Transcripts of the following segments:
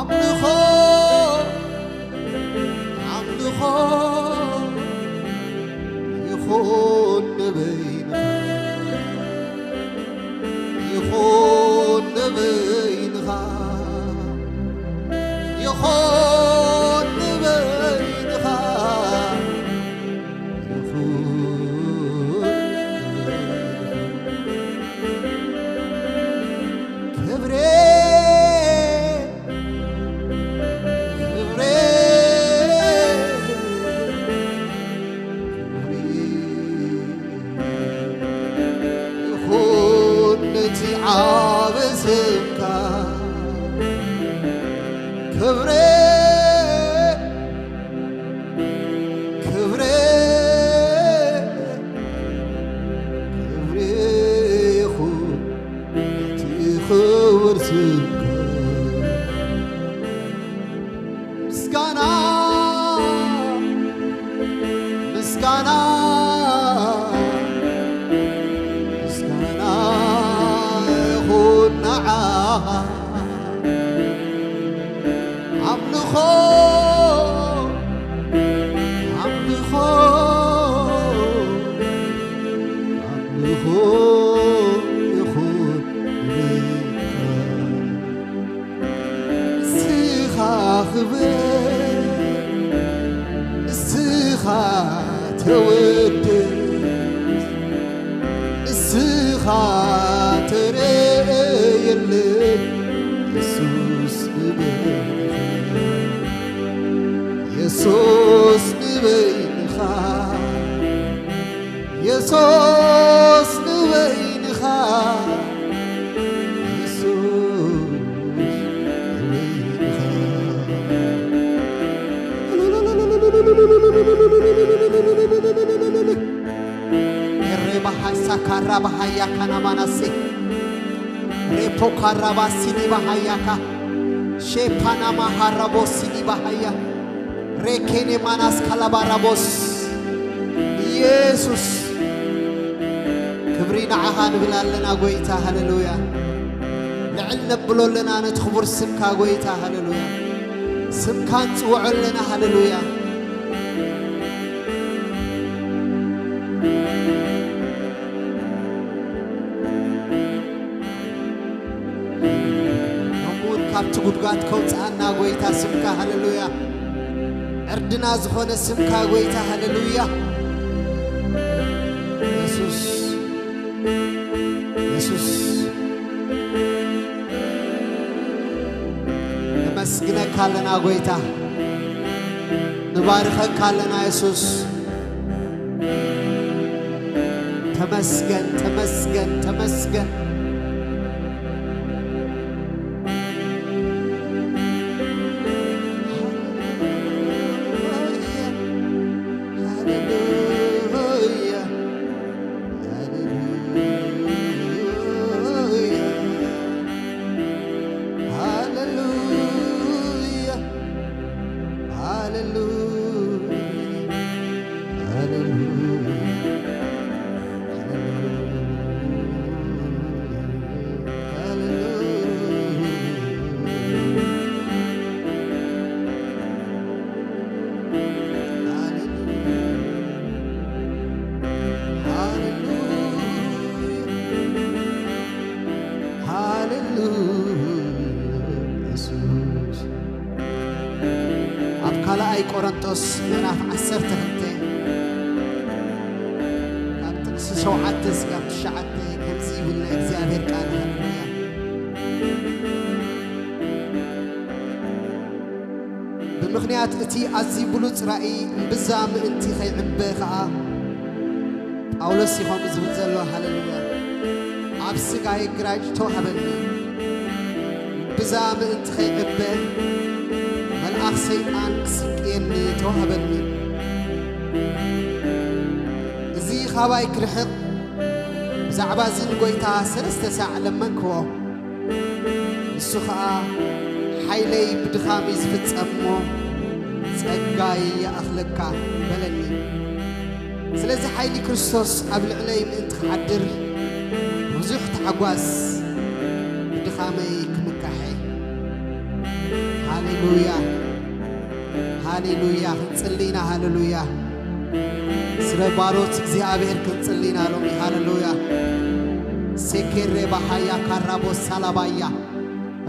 ኣምልኾ ኣምልኾ ይኹን ንበይንኻ፣ ይኹን ንበይንኻ፣ ይኹን ንበይንኻ፣ ይኹን ንበይንኻ። ክብሬ ክብሪ፣ ክብሪ ይኹን ነቲ ዓቢ ስምካ። ክብሪ፣ ክብሪ፣ ክብሪ ይኹን እቲ ክቡር ስምካ። ምስጋና፣ ምስጋና፣ ምስጋና ይኹን ንዓኻ። ኣምልኾ፣ ኣምልኾ፣ ኣምልኾ ይኹን ንበይንኻ። እስኻ ክብር፣ እስኻ ተወደስ፣ እስኻ ተረየለይ የሱስ ንበይንኻ፣ የሱስ ንበይንኻ፣ የሱስ ንበይንኻ፣ የሱስ ንበይንኻ። ኤሬ ባሃሳ ካራ ባሃያ ካናማናሴ ሬፖ ካራባ ሲኒ ባሃያካ ሼፓናማ ሃራቦ ሲኒ ባሃያ ሬኬኔ ማናስ ካላባራቦስ። ኢየሱስ ክብሪ ንዓኻ ንብል ኣለና ጎይታ፣ ሃሌሉያ። ልዕል ነብሎ ኣለና ነቲ ክቡር ስምካ ጎይታ፣ ሃሌሉያ። ስምካ ንጽውዖ ኣለና፣ ሃሌሉያ። ከምኡውን ካብቲ ጉድጓድ ከውፅኣና ጎይታ ስምካ፣ ሃሌሉያ። ዕርድና ዝኾነ ስምካ ጎይታ፣ ሃሌሉያ። የሱስ፣ የሱስ፣ ነመስግነካ ኣለና ጎይታ፣ ንባርኸካ ኣለና የሱስ። ተመስገን፣ ተመስገን፣ ተመስገን። ሃሌሉያ፣ ሃሌሉያ፣ ሃሌሉያ፣ ሃሌሉያ። ሃሌሉያ፣ ሃሌሉያ፣ ሃሌሉያ፣ ኢየሱስ። ኣብ ካልኣይ ቆሮንቶስ ምዕራፍ ዓሰርተ ክልተ ካብ ጥቕሲ ሸውዓተ እስካብ ትሽዓተ ከምዚ ይብል ናይ እግዚኣብሔር ቃል፣ ሃሌሉያ። ብምኽንያት እቲ ኣዝዩ ብሉጽ ራእይ እምብዛ ምእንቲ ኸይዕበ ኸኣ፣ ጳውሎስ እዩ ከምኡ ዝብል ዘሎ፣ ሃሌሉያ። ኣብ ስጋይ ግራጭ ተዋህበኒ፣ ብዛ ምእንቲ ኸይዕበ መልኣኽ ሰይጣን ክስቅየኒ ተዋህበኒ። እዚ ኻባይ ክርሕቕ ብዛዕባ እዚ ንጐይታ ሰለስተ ሳዕ ለመንክዎ። ንሱ ኸኣ ሓይለይ ብድኻም እዩ ዝፍጸም እሞ ጸጋይ ይኣኽለካ በለኒ። ስለዚ ሓይሊ ክርስቶስ ኣብ ልዕለይ ምእንቲ ክዓድር ብዙሕ ታሕጓስ ብድኻመይ ክምካሕ እየ። ሃሌሉያ፣ ሃሌሉያ። ክንጽሊ ኢና። ሃሌሉያ። ስለ ባሮት እግዚኣብሔር ክንጽሊ ኢና ሎሚ። ሃሌሉያ። ሴኬሬ ባሃያ ካራቦ ሳላባያ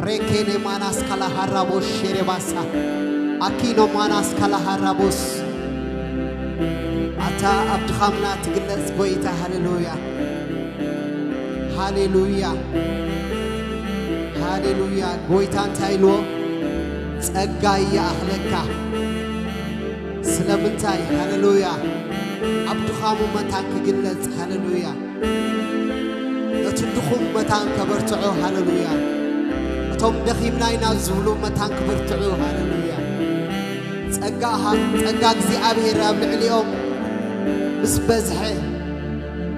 ሬኬኔ ማናስ ካላሃራቦስ ሼሬባሳ ኣኪኖ ማናስ ካላሃራቦስ ኣታ ኣብ ድኻምና ትግለጽ ጎይታ። ሃሌሉያ፣ ሃሌሉያ፣ ሃሌሉያ። ጎይታ እንታይ ኢልዎ? ጸጋ ይኣኽለካ። ስለምንታይ? ሃሌሉያ። ኣብ ድኻሙ መታን ክግለጽ። ሃሌሉያ። ነቲ ድኹም መታን ከበርትዖ። ሃሌሉያ። እቶም ደኺምና ኢና ዝብሉ መታን ክበርትዑ። ሃሌሉያ። ጸጋ፣ ጸጋ እግዚኣብሔር ኣብ ልዕሊኦም ምስ በዝሐ፣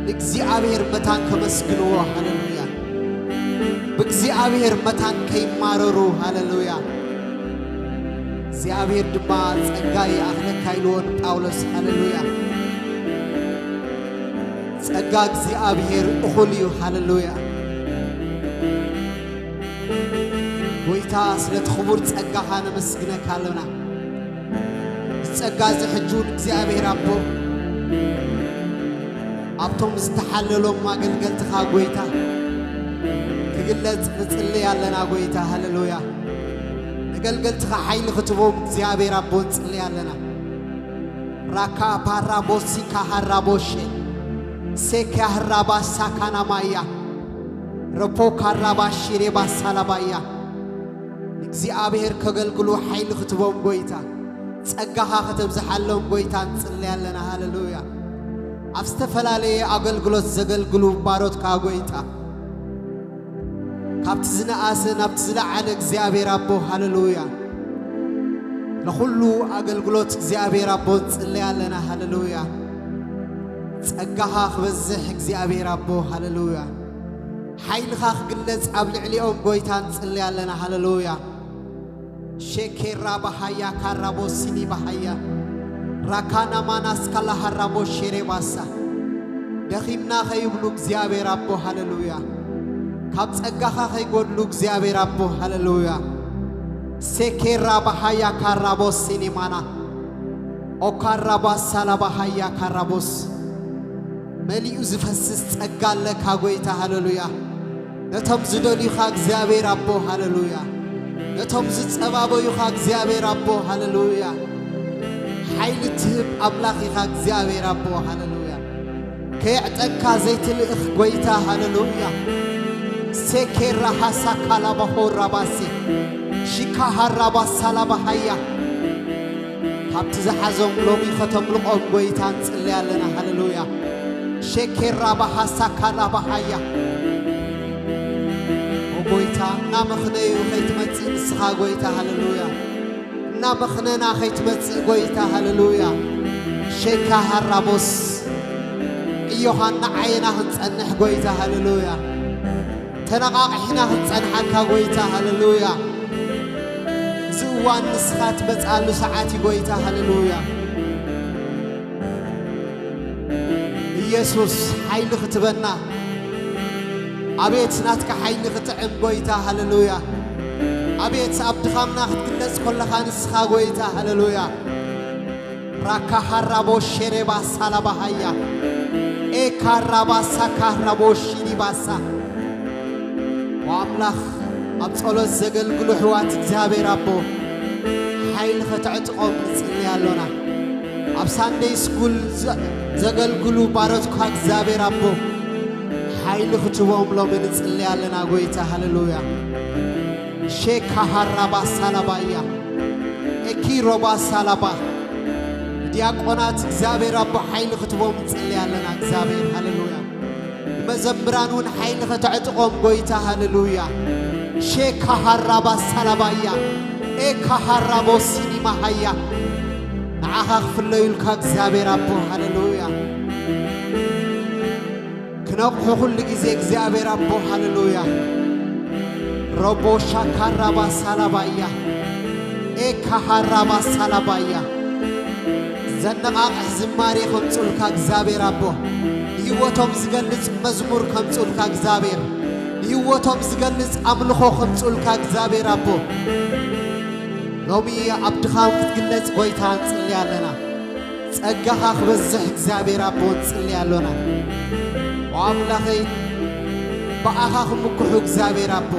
ንእግዚኣብሔር መታን ከመስግንዎ። ሃሌሉያ። ብእግዚኣብሔር መታን ከይማረሩ። ሃሌሉያ። እግዚኣብሔር ድማ ጸጋ ይኣኽለካ ኢልዎ ንጳውሎስ። ሃሌሉያ። ጸጋ እግዚኣብሔር እኹል እዩ። ሃሌሉያ። ጎይታ፣ ስለቲ ክቡር ጸጋኻ ነመስግነካ ኣለና። እዚ ጸጋ እዚ ሕጂ እውን እግዚኣብሔር ኣቦ፣ ኣብቶም ዝተሓለሎም ኣገልገልትኻ ጎይታ ክግለጽ ንጽልይ ኣለና ጎይታ። ሃሌሉያ። ንገልገልትኻ ሓይሊ ክትቦም እግዚኣብሔር ኣቦ ንጽልይ ኣለና። ራካ ፓራቦሲካ ሃራቦሼ ሴኪያ ሃራባሳ ካናማያ ረፖ ካራባሺሬ ባሳላባያ ንእግዚኣብሔር ከገልግሉ ሓይሊ ክትቦም ጎይታ፣ ጸጋኻ ከተብዝሓሎም ጎይታ ንጽልይ ኣለና። ሃሌሉያ። ኣብ ዝተፈላለየ ኣገልግሎት ዘገልግሉ ባሮትካ ጎይታ፣ ካብቲ ዝነኣሰ ናብቲ ዝለዓለ እግዚኣብሔር ኣቦ፣ ሃሌሉያ። ንኹሉ ኣገልግሎት እግዚኣብሔር ኣቦ ንጽልይ ኣለና። ሃሌሉያ። ጸጋኻ ክበዝሕ እግዚኣብሔር ኣቦ፣ ሃሌሉያ። ሓይልኻ ክግለጽ ኣብ ልዕሊኦም ጎይታ ንጽልይ ኣለና። ሃሌሉያ። ሼኬራ ባሃያ ካራቦ ሲኒ ባሃያ ራካና ማናስ ካላ ሃራቦ ሼሬ ባሳ ደኺምና ከይብሉ እግዚኣብሔር ኣቦ፣ ሃሌሉያ። ካብ ጸጋኻ ከይጎድሉ እግዚኣብሔር ኣቦ፣ ሃሌሉያ። ሴኬራ ባሃያ ካራቦስ ሲኒማና ኦካራባስ ሳላባሃያ ካራቦስ መሊኡ ዝፈስስ ጸጋ ኣለካ ጎይታ፣ ሃሌሉያ። ነቶም ዝደልዩኻ እግዚኣብሔር ኣቦ፣ ሃሌሉያ። ነቶም ዝጸባበዩኻ እግዚኣብሔር ኣቦ፣ ሃሌሉያ። ሓይሊ ትህብ ኣምላኽ ኢኻ እግዚኣብሔር ኣቦ፣ ሃሌሉያ። ከየዕጠካ ዘይትልእኽ ጎይታ፣ ሃሌሉያ። ሴኬራ ሃሳካ ላባሆ ራባሴ ሺካ ሃራባሳ ላባሃያ ካብቲ ዝሓዞም ሎሚ ከተምልቖም ጎይታ ንጽሊ ኣለና። ሃሌሉያ። ሼኬራ ባሃሳካ ላባሃያ ኦ ጎይታ እናመኽነዩ ከይትመጽእ ንስኻ ጎይታ፣ ሃሌሉያ። እናመኽነና ከይትመጽእ ጎይታ፣ ሃሌሉያ። ሼካ ሃራቦስ ዕዮኻ እናዓየና ክንጸንሕ ጎይታ፣ ሃሌሉያ። ተነቓቒሕና ክንጸንሓካ ጎይታ፣ ሃሌሉያ። እዚ እዋን ንስኻ ትመጽኣሉ ሰዓት እዩ ጎይታ፣ ሃሌሉያ። ኢየሱስ ሓይሊ ክትበና፣ ኣቤት ናትካ ሓይሊ ክጥዕም ጎይታ፣ ሃሌሉያ። ኣቤት ኣብ ድኻምና ክትግለጽ ከለኻ ንስኻ ጎይታ፣ ሃሌሉያ። ራካ ሃራቦ ሼሬባ ሳላባሃያ ኤካ ራባሳ ካራቦ ሺኒባሳ ኣምላኽ ኣብ ጸሎት ዘገልግሉ ኣሕዋት እግዚኣብሔር ኣቦ ሓይሊ ከተዕጥቖም ንጽሊ ኣሎና። ኣብ ሳንደይ ስኩል ዘ-፣ ዘገልግሉ ባሮትካ እግዚኣብሔር ኣቦ ሓይሊ ክትቦም ሎሚ ንጽሊ ኣለና ጎይታ። ሃሌሉያ። ሼካ ሃራባ ሳላባያ ኤኪ ሮባ ሳላባ ንዲያቆናት እግዚኣብሔር ኣቦ ሓይሊ ክትቦም ንጽሊ ኣለና እግዚኣብሔር። ሃሌሉያ። ንመዘምራን እውን ሓይሊ ከተዕጥቖም ጎይታ። ሃሌሉያ። ሼካ ሃራባ ሳላባያ ኤካ ሃራቦ ሲኒማ ሃያ ንዓኻ ክፍለዩልካ እግዚኣብሔር ኣቦ። ሃሌሉያ። ክነቕሑ ኩሉ ግዜ እግዚኣብሔር ኣቦ። ሃሌሉያ። ሮቦ ሻካራባ ሳላባያ ኤካሃራባ ሳላባያ ዘነቓቕሕ ዝማሬ ከምጹልካ እግዚኣብሔር ኣቦ። ንህይወቶም ዝገልጽ መዝሙር ከምጹልካ እግዚኣብሔር፣ ንህይወቶም ዝገልጽ ኣምልኾ ከምጹልካ እግዚኣብሔር ኣቦ። ሎሚ ኣብ ድኻም ክትግለጽ ጎይታ ንጽሊ ኣለና። ጸጋኻ ክበዝሕ እግዚኣብሔር ኣቦ ንጽሊ ኣሎና። ኦ ኣምላኸይ፣ ብኣኻ ክምክሑ እግዚኣብሔር ኣቦ፣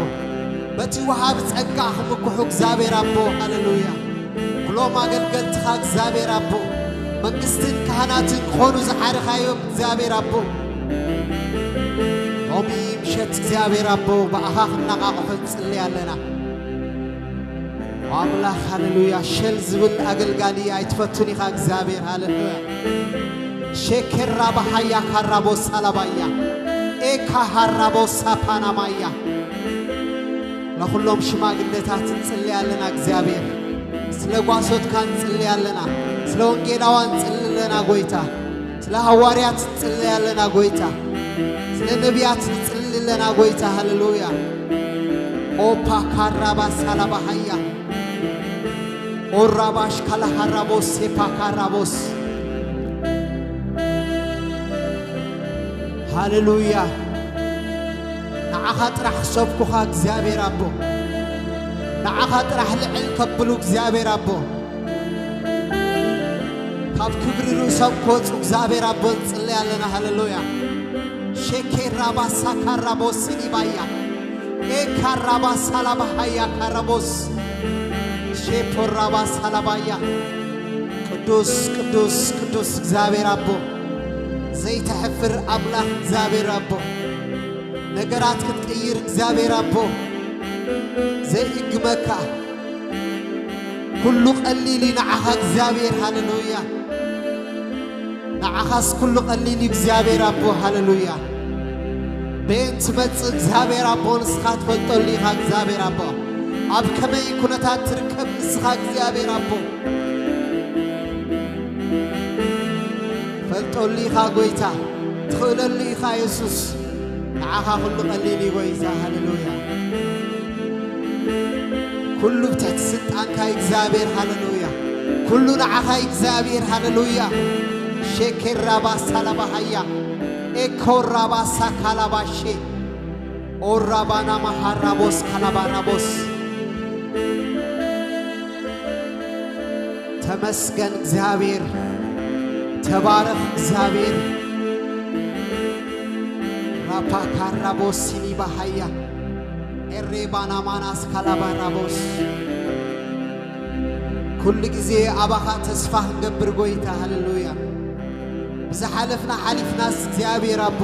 በቲ ወሃቢ ጸጋ ክምክሑ እግዚኣብሔር ኣቦ። ሃሌሉያ። ኩሎም ኣገልገልትኻ እግዚኣብሔር ኣቦ፣ መንግስትን ካህናትን ክኾኑ ዝሓርኻዮም እግዚኣብሔር ኣቦ፣ ሎሚ ምሸት እግዚኣብሔር ኣቦ ብኣኻ ክነቓቕሑ ንጽሊ ኣለና። ኣምላኽ ሃሌሉያ። ሸል ዝብል ኣገልጋሊ ኣይትፈቱን ኢኻ እግዚኣብሔር። ሃሌሉያ። ሼኬራ ባሃያ ካራቦ ሳላባያ ኤካ ሃራቦ ሳፓናማያ። ለኹሎም ሽማግሌታት እንጽሊ ኣለና እግዚኣብሔር። ስለ ጓሶትካ እንጽሊ ኣለና። ስለ ወንጌላዋ እንጽሊ ኣለና ጎይታ። ስለ ሃዋርያት እንጽሊ ኣለና ጎይታ። ስለ ነቢያት እንጽሊ ኣለና ጎይታ። ሃሌሉያ። ኦፓ ካራባ ሳላባሃያ ኦራባሽ ካላሃራቦስ ሴፓካራቦስ። ሃሌሉያ። ንዓኻ ጥራሕ ክሰብኩኻ እግዚኣብሔር ኣቦ፣ ንዓኻ ጥራሕ ልዕል ከብሉ እግዚኣብሔር ኣቦ፣ ካብ ክብሪ ርእሶም ክወፁ እግዚኣብሔር ኣቦ ንጽለይ ኣለና። ሃሌሉያ። ሼኬራባ ሳካራቦስ ሲኒባያ ኤካራባ ሳላባሃያ ካራቦስ ሼፖራባ ሳላባያ። ቅዱስ ቅዱስ ቅዱስ እግዚኣብሔር ኣቦ፣ ዘይተሕፍር ኣምላኽ እግዚኣብሔር ኣቦ፣ ነገራት ክትቅይር እግዚኣብሔር ኣቦ፣ ዘይእግመካ ኩሉ ቀሊል እዩ ንዓኻ እግዚኣብሔር። ሃሌሉያ። ንዓኻስ ኩሉ ቀሊል እዩ እግዚኣብሔር ኣቦ። ሃሌሉያ። በየን ትመጽእ እግዚኣብሔር ኣቦ ንስኻ ትፈልጠሉ ኢኻ እግዚኣብሔር ኣቦ። ኣብ ከመይ ኩነታት ትርከብ ንስኻ እግዚኣብሔር ኣቦ ፈልጠሉ ኢኻ ጎይታ። ትኽእለሉ ኢኻ የሱስ። ንዓኻ ኩሉ ቀሊል እዩ ጎይታ። ሃሌሉያ። ኩሉ ብትሕቲ ስልጣንካ እግዚኣብሔር። ሃሌሉያ። ኩሉ ንዓኻ እግዚኣብሔር። ሃሌሉያ። ሼኬራባ ሳላባሃያ ኤኮራባ ሳካላባሼ ኦራባና ማሃራቦስ ካላባራቦስ። ተመስገን እግዚኣብሔር። ተባረኽ እግዚኣብሔር። ራፓካራቦስ ሲኒባሃያ ኤሬባናማናስ ካላባራቦስ። ኩሉ ግዜ ኣባኻ ተስፋ ክንገብር ጎይታ። ሃሌሉያ። ብዝሓለፍና ሓሊፍናስ እግዚኣብሔር ኣቦ፣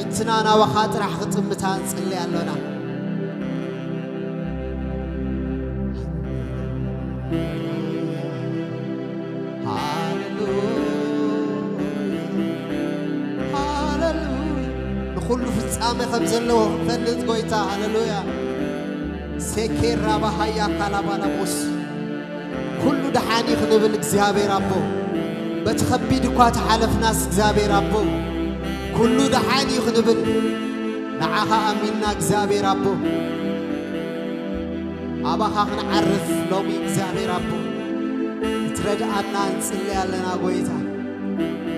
ዕትና ናባኻ ጥራሕ ክጥምታ ንጽሊ ኣሎና። ሃሌሉያ፣ ሃሌሉያ። ንኹሉ ፍጻመ ከም ዘለዎ ክንፈልጥ ጎይታ። ሃሌሉያ። ሴኬራ ባሃያ ካላባላቦስ። ኩሉ ደሓን እዩ ክንብል እግዚኣብሔር ኣቦ፣ በቲ ከቢድ እኳ ተሓለፍናስ እግዚኣብሔር ኣቦ፣ ኩሉ ደሓን እዩ ክንብል ንዓኻ ኣሚንና እግዚኣብሔር ኣቦ፣ ኣባኻ ክንዓርፍ ሎሚ እግዚኣብሔር ኣቦ፣ ክትረድኣና ንጽሊ ኣለና ጎይታ፣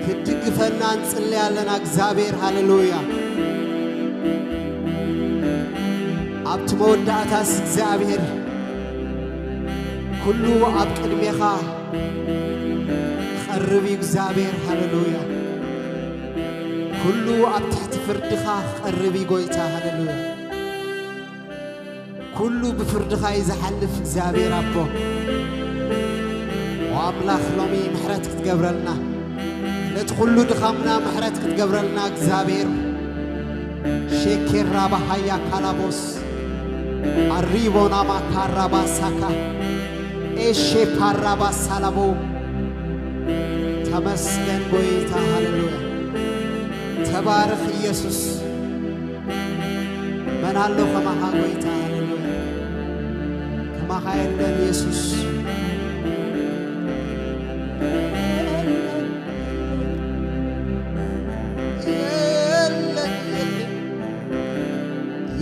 ክትድግፈና ንጽሊ ኣለና እግዚኣብሔር። ሃሌሉያ። ኣብቲ መወዳእታስ እግዚኣብሔር ኩሉ ኣብ ቅድሜኻ ክቐርብ እዩ እግዚኣብሔር። ሃሌሉያ። ኩሉ ኣብ ትሕቲ ፍርድኻ ክቐርብ እዩ ጎይታ። ሃሌሉያ። ኩሉ ብፍርድኻ እዩ ዝሓልፍ እግዚኣብሔር ኣቦ። ኦ ኣምላኽ ሎሚ ምሕረት ክትገብረልና፣ ነቲ ኩሉ ድኻምና ምሕረት ክትገብረልና እግዚኣብሔር። ሼኬራ ባሃያ ካላቦስ ኣሪቦና ማካራ ባሳካ ኤሼ ፓራ ባሳላቦ። ተመስገን ጎይታ። ሃሌሉያ። ተባረኽ ኢየሱስ። መን ኣሎ ከማኻ ጎይታ? ሃሌሉያ። ከማኻ የለን ኢየሱስ። የለን፣ የለን፣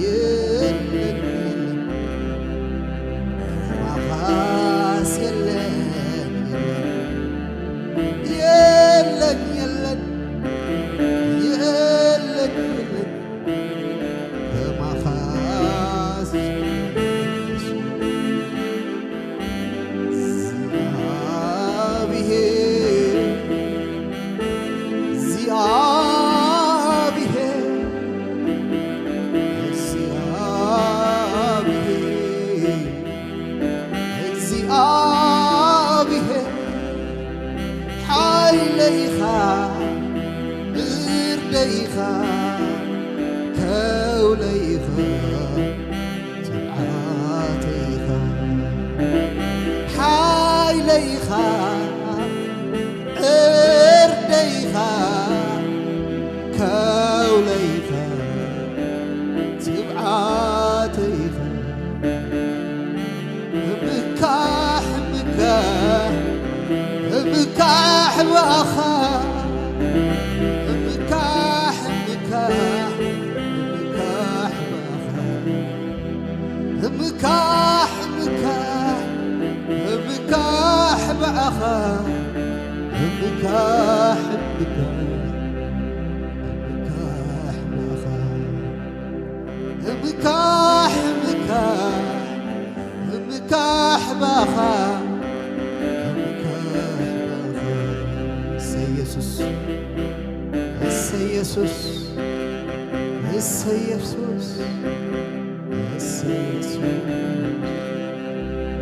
የለን፣ የለን። ከማኻስ የለን፣ የለን። የለን፣ የለን። የለን፣ የለን። ከማኻስ እግዚኣብሔር ሓይለይኻ፣ እርደይኻ፣ ከውለይኻ፣ ትብዓተይኻ፣ ሓይለይኻ፣ እርደይኻ፣ ከውለይኻ፣ ትብዓተይኻ፣ እምካሕ፣ እምካሕ፣ እምካሕ ብኣኻ፣ እምካሕ፣ እምካሕ፣ እምካሕ ብኣኻ፣ እምካሕ፣ እምካሕ፣ እምካሕ ብኣኻ፣ እምካሕ፣ እምካሕ፣ እምካሕ ብኣኻ። እምካሕ፣ እምካሕ፣ እምካሕ ብኣኻ፣ እምካሕ ብኣኻ። እሰይ የሱስ፣ እሰይ የሱስ፣ እሰይ የሱስ፣ እሰይ የሱስ።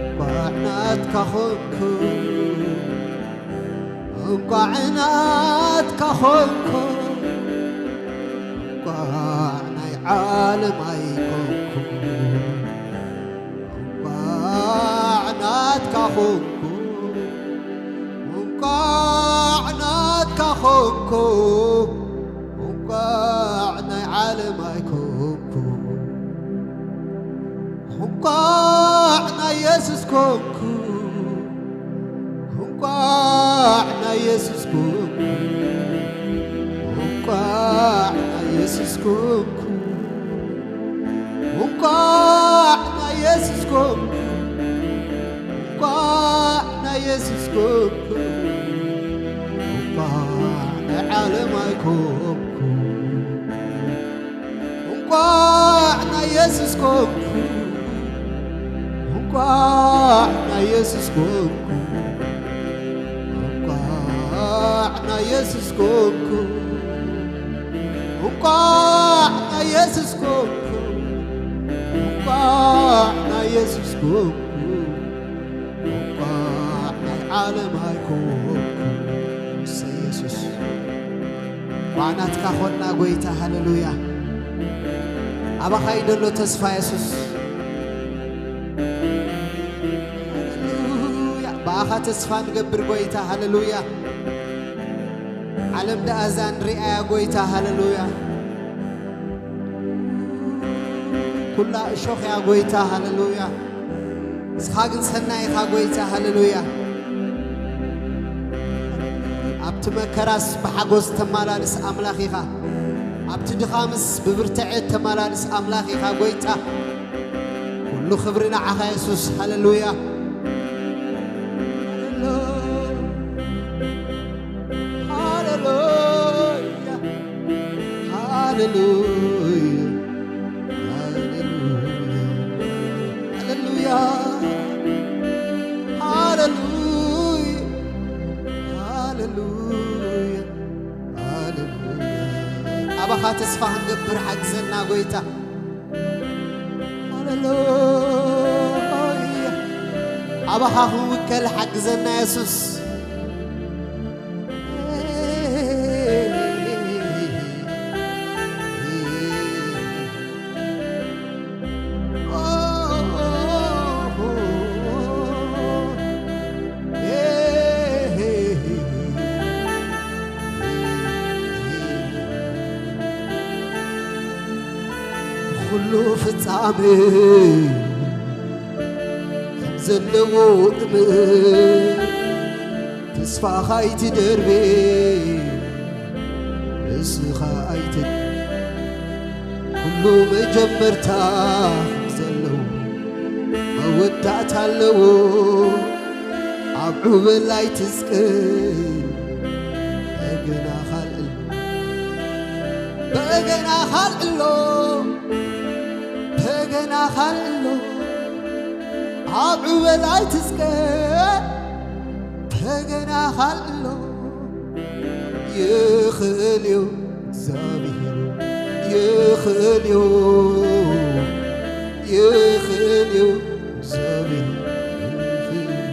እንቋዕ ናትካ ኾንኩ፣ እንቋዕ ናትካ ኾንኩ፣ እንቋዕ ናይ ዓለም ኣይኮንኩ፣ እንቋዕ ናትካ ኾንኩ፣ እንቋዕ ናትካ ኾንኩ፣ እንቋዕ ናይ ዓለም ኣይኮንኩ፣ እንቋዕ ናይ የሱስ ኮንኩ፣ እንቋዕ ናይ የሱስ ኮንኩ፣ እንቋዕ ናይ የሱስ ኮንኩ፣ እንቋዕ ናይ የሱስ ኮንኩ፣ እንቋዕ ናይ የሱስ ኮንኩ፣ እንቋዕ ናይ ዓለም ኣይኮንኩ። እንቋዕ ናይ የሱስ ኮንኩ፣ እንቋዕ ናይ የሱስ ኮንኩ፣ እንቋዕ ናይ የሱስ ኮንኩ፣ እንቋዕ ናይ የሱስ ኮንኩ፣ እንቋዕ ናይ የሱስ ኮንኩ፣ እንቋዕ ናይ ዓለም ኣይኮንኩ። እሰይ የሱስ። እንቋዕ ናትካ ኾንና ጎይታ፣ ሃሌሉያ። ኣባኻ እዩ ደሎ ተስፋ የሱስ። ሃሌሉያ። ብኣኻ ተስፋ ንገብር ጎይታ፣ ሃሌሉያ። ዓለም ደኣ እዛ ንሪኣያ ጎይታ፣ ሃሌሉያ። ኩላ እሾኽ እያ ጎይታ፣ ሃሌሉያ። ንስኻ ግን ሰናይ ኢኻ ጎይታ፣ ሃሌሉያ። ኣብቲ መከራስ ብሓጎስ ተመላልስ ኣምላኽ ኢኻ። ኣብቲ ድኻምስ ብብርትዐት ተመላልስ ኣምላኽ ኢኻ ጎይታ። ኩሉ ክብሪ ንዓኻ የሱስ፣ ሃሌሉያ። ሃሌሉያ፣ ሃሌሉያ፣ ሃሌሉያ፣ ሃሌሉያ፣ ሃሌሉያ፣ ሃሌሉያ፣ ሃሌሉያ። ኣባኻ ተስፋ ክንገብር ሓግዘና ጎይታ። ሃሌሉያ። ኣባኻ ክንውከል ሓግዘና የሱስ። ኩሉ ፍጻሜ ከም ዘለዎ እመን፣ ተስፋኻ ኣይትደርቤ፣ ንስኻ ኣይትድ-፣ ኩሉ መጀመርታ ከም ዘለዎ መወዳእታ ኣለዎ። ኣብ ዑበል ኣይትስቀል፣ በገናኻ ኣልዕሎ፣ በገናኻ ኣልዕሎ፣ በገናኻ ኣልዕሎ። ኣብ ዑበል ኣይትስቀል፣ በገናኻ ኣልዕሎ። ይኽእል እዩ እግዚኣብሔር፣ ይኽእል እዩ፣ ይኽእል እዩ እግዚኣብሔር፣ ይኽእል እዩ።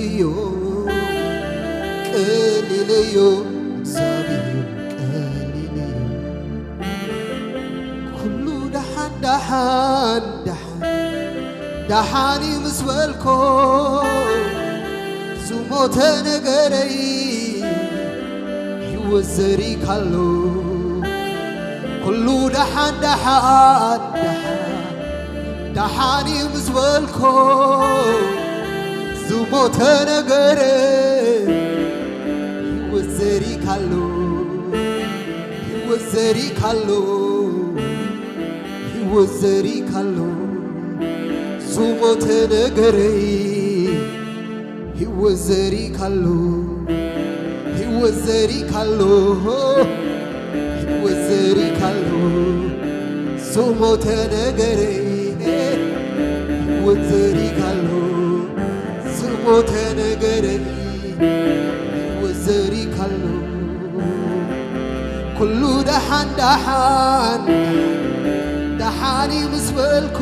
እዩ፣ ቀሊል እዩ፣ እግዚኣብሔር ቀሊል እዩ። ኩሉ ደሓን ደሓን ደሓን ደሓን እዩ ምስ በልኮ፣ ዝሞተ ነገረይ ህይወት ዘሪካሎ። ኩሉ ደሓን ደሓን ደሓን ደሓን እዩ ምስ በልኮ፣ ዝሞተ ነገረ ህይወት ዘሪካሎ፣ ህይወት ዘሪካሎ፣ ህይወት ዘሪካሎ። ዝሞተ ነገረይ ህይወት ዘሪካሎ፣ ህይወት ዘሪካሎ፣ ህይወት ዘሪካሎ። ዝሞተ ነገረይ ህይወት ዘሪካሎ፣ ዝሞተ ነገረይ ህይወት ዘሪካሎ። ኩሉ ደሓን ደሓን ደሓን እዩ ምስ በልኮ፣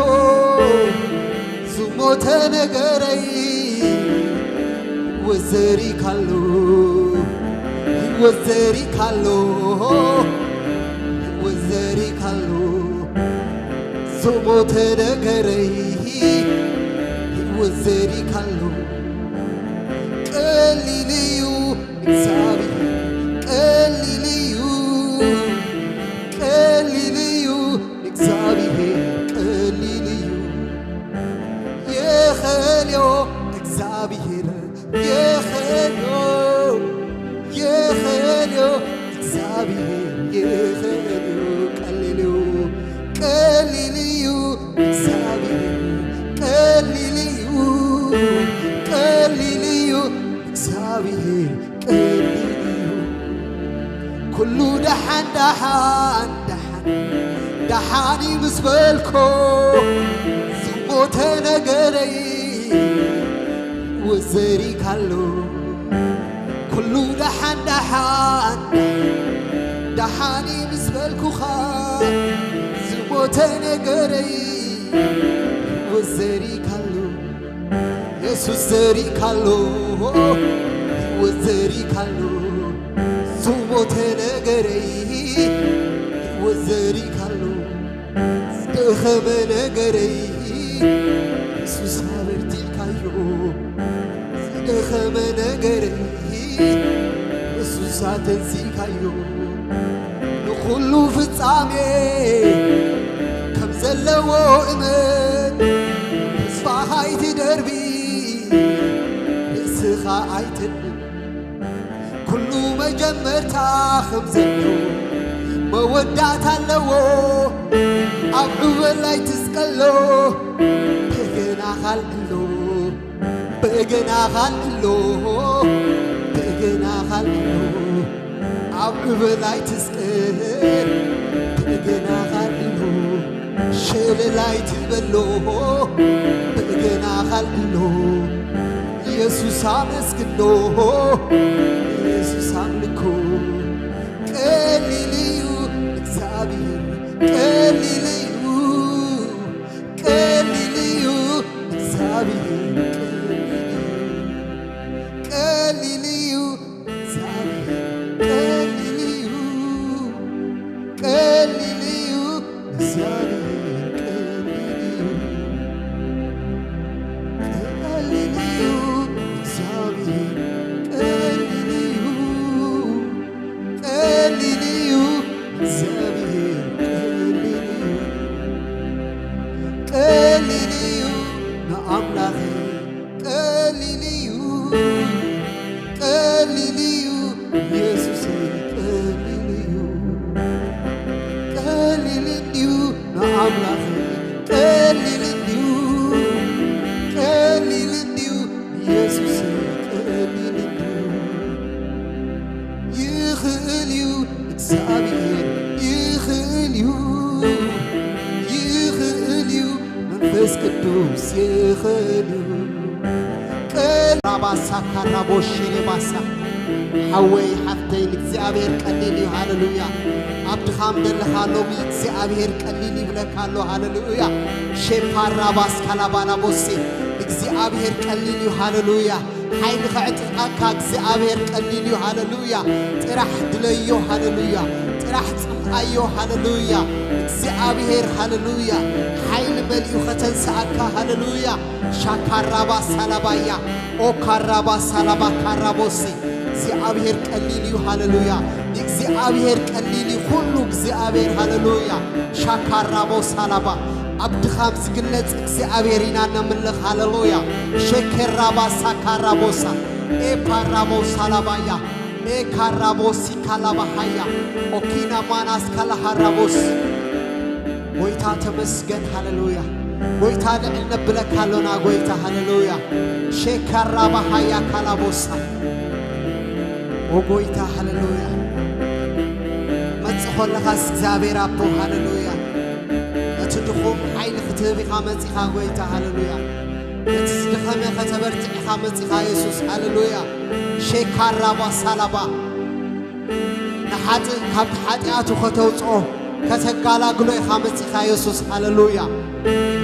ዝሞተ ነገረይ ህይወት ዘሪካሎ፣ ህይወት ዘሪካሎ፣ ህይወት ዘሪካሎ። ዝሞተ ነገረይ ህይወት ዘሪካሎ። ቀሊል እዩ እግዚኣብሔር፣ ቀሊል እዩ፣ ቀሊል እዩ እግዚኣብሔር፣ ቀሊል እዩ። የኸልዮ እግዚኣብሔር፣ የኸልዮ፣ የኸልዮ እግዚኣብሔር፣ የኸልዮ። ቀሊል እዩ፣ ቀሊል እዩ እግዚኣብሔር፣ ቀሊል እዩ፣ ቀሊል እዩ እግዚኣብሔር፣ ቀሊል እዩ። ኩሉ ደሓን ደሓን ደሓን ደሓን እዩ ምስ በልኮ፣ ዝሞተ ነገረይ ህይወት ዘሪካሎ። ኩሉ ደሓን ደሓን ደሓን እዩ ምስ በልኩኻ፣ ዝሞተ ነገረይ ህይወት ዘሪካሎ። የሱስ ዘሪካሎ፣ ህይወት ዘሪካሎ። ዝሞተ ነገረይ ህይወት ዘሪካሎ። ዝደኸመ ነገረይ የሱስ ኣበርቲዕካዮ። ዝደኸመ ነገረይ የሱስ ኣተንሲእካዮ። ንኹሉ ፍጻሜ ከም ዘለዎ እመን። ተስፋኻ ኣይትደርቢ፣ ርእስኻ ኣይትድን። ኩሉ መጀመርታ ከም ዘለዎ መወዳእታ ኣለዎ። ኣብ ዑበላይ ትስቀሎ፣ በገናኻ ኣልዕሎ፣ በገናኻ ኣልዕሎ፣ በገናኻ ኣልዕሎ። ኣብ ዑበላይ ትስቀል፣ በገናኻ ኣልዕሎ፣ ሸለላይ ትበሎ፣ በገናኻ ኣልዕሎ። የሱስ ኣመስግኖ፣ የሱስ ኣምልኮ። ቀሊል እዩ እግዚኣብሔር፣ ቀሊል እዩ፣ ቀሊል እዩ እግዚኣብሔር፣ ቀሊል እዩ፣ ቀሊል እዩ እግዚኣብሔር፣ ቀሊል እዩ፣ ቀሊል እዩ እግዚኣብሔር፣ ቀሊል እዩ። ቀሊል እዩ እግዚኣብሔር፣ ቀሊል እዩ፣ ቀሊል እዩ እግዚኣብሔር፣ ቀሊል እዩ፣ ቀሊል እዩ ንኣምላኸይ፣ ቀሊል እዩ፣ ቀሊል እዩ ኢየሱሰይ፣ ቀሊል እዩ፣ ቀሊል እንድዩ ንኣምላኸይ፣ ቀሊል እንድዩ፣ ቀሊል እንድዩ ኢየሱሰይ፣ ቀሊል እንድዩ። ይኽእል እዩ እግዚኣብሔር፣ ይኽእል እዩ፣ ይኽእል እዩ መንፈስ ቅዱስ፣ ይኽእል እዩ። ቀል- ራባሳ ካራቦሽሬ ባሳ። ሓወይ ሓፍተይ ንእግዚኣብሔር ቀሊል እዩ። ሃለሉያ። ኣብ ድኻም ዘለኻ ሎሚ እግዚኣብሔር ቀሊል ይብለካ ኣሎ። ሃለሉያ። ሼፓራ ባስካላ ባላቦሴ። እግዚኣብሔር ቀሊል እዩ። ሃለሉያ። ሓይሊ ከዕጥቃካ እግዚኣብሔር ቀሊል እዩ። ሃለሉያ። ጥራሕ ድለዮ። ሃለሉያ። ጥራሕ ጽምኣዮ። ሃለሉያ። እግዚኣብሔር፣ ሃለሉያ፣ ሓይሊ መሊኡ ከተንስኣካ። ሃለሉያ። ሻካራባ ሳላባያ፣ ኦካራባ ሳላባ ካራቦሲ። እግዚኣብሔር ቀሊል እዩ። ሃለሉያ። እግዚኣብሔር ቀሊል እዩ። ኩሉ እግዚኣብሔር። ሃለሉያ። ሻካራቦ ሳላባ፣ ኣብ ድኻም ዝግለጽ እግዚኣብሔር ኢና ነምልኽ። ሃለሉያ። ሸከራባ ሳካራቦሳ፣ ኤፓራቦ ሳላባያ፣ ኤካራቦሲ ካላባሃያ፣ ኦኪና ማናስ ካላሃራቦስ። ጎይታ ተመስገን። ሃለሉያ። ጎይታ ልዕል ነብለካ ኣሎና። ጎይታ፣ ሃለሉያ። ሼካራባሃያ ካላቦሳ። ኦ ጎይታ፣ ሃለሉያ። መጽእ ከለኻስ እግዚኣብሔር ኣቦ፣ ሃለሉያ። ነቲ ድኹም ሓይሊ ክትህብ ኢኻ መጺኻ ጎይታ፣ ሃለሉያ። ነቲ ዝደኸመ ከተበርትዕ ኢኻ መጺኻ የሱስ፣ ሃለሉያ። ሼካራባ ሳላባ። ንሓጥእ ካብቲ ሓጢኣቱ ከተውጽኦ፣ ከተጋላግሎ ኢኻ መጺኻ የሱስ፣ ሃለሉያ።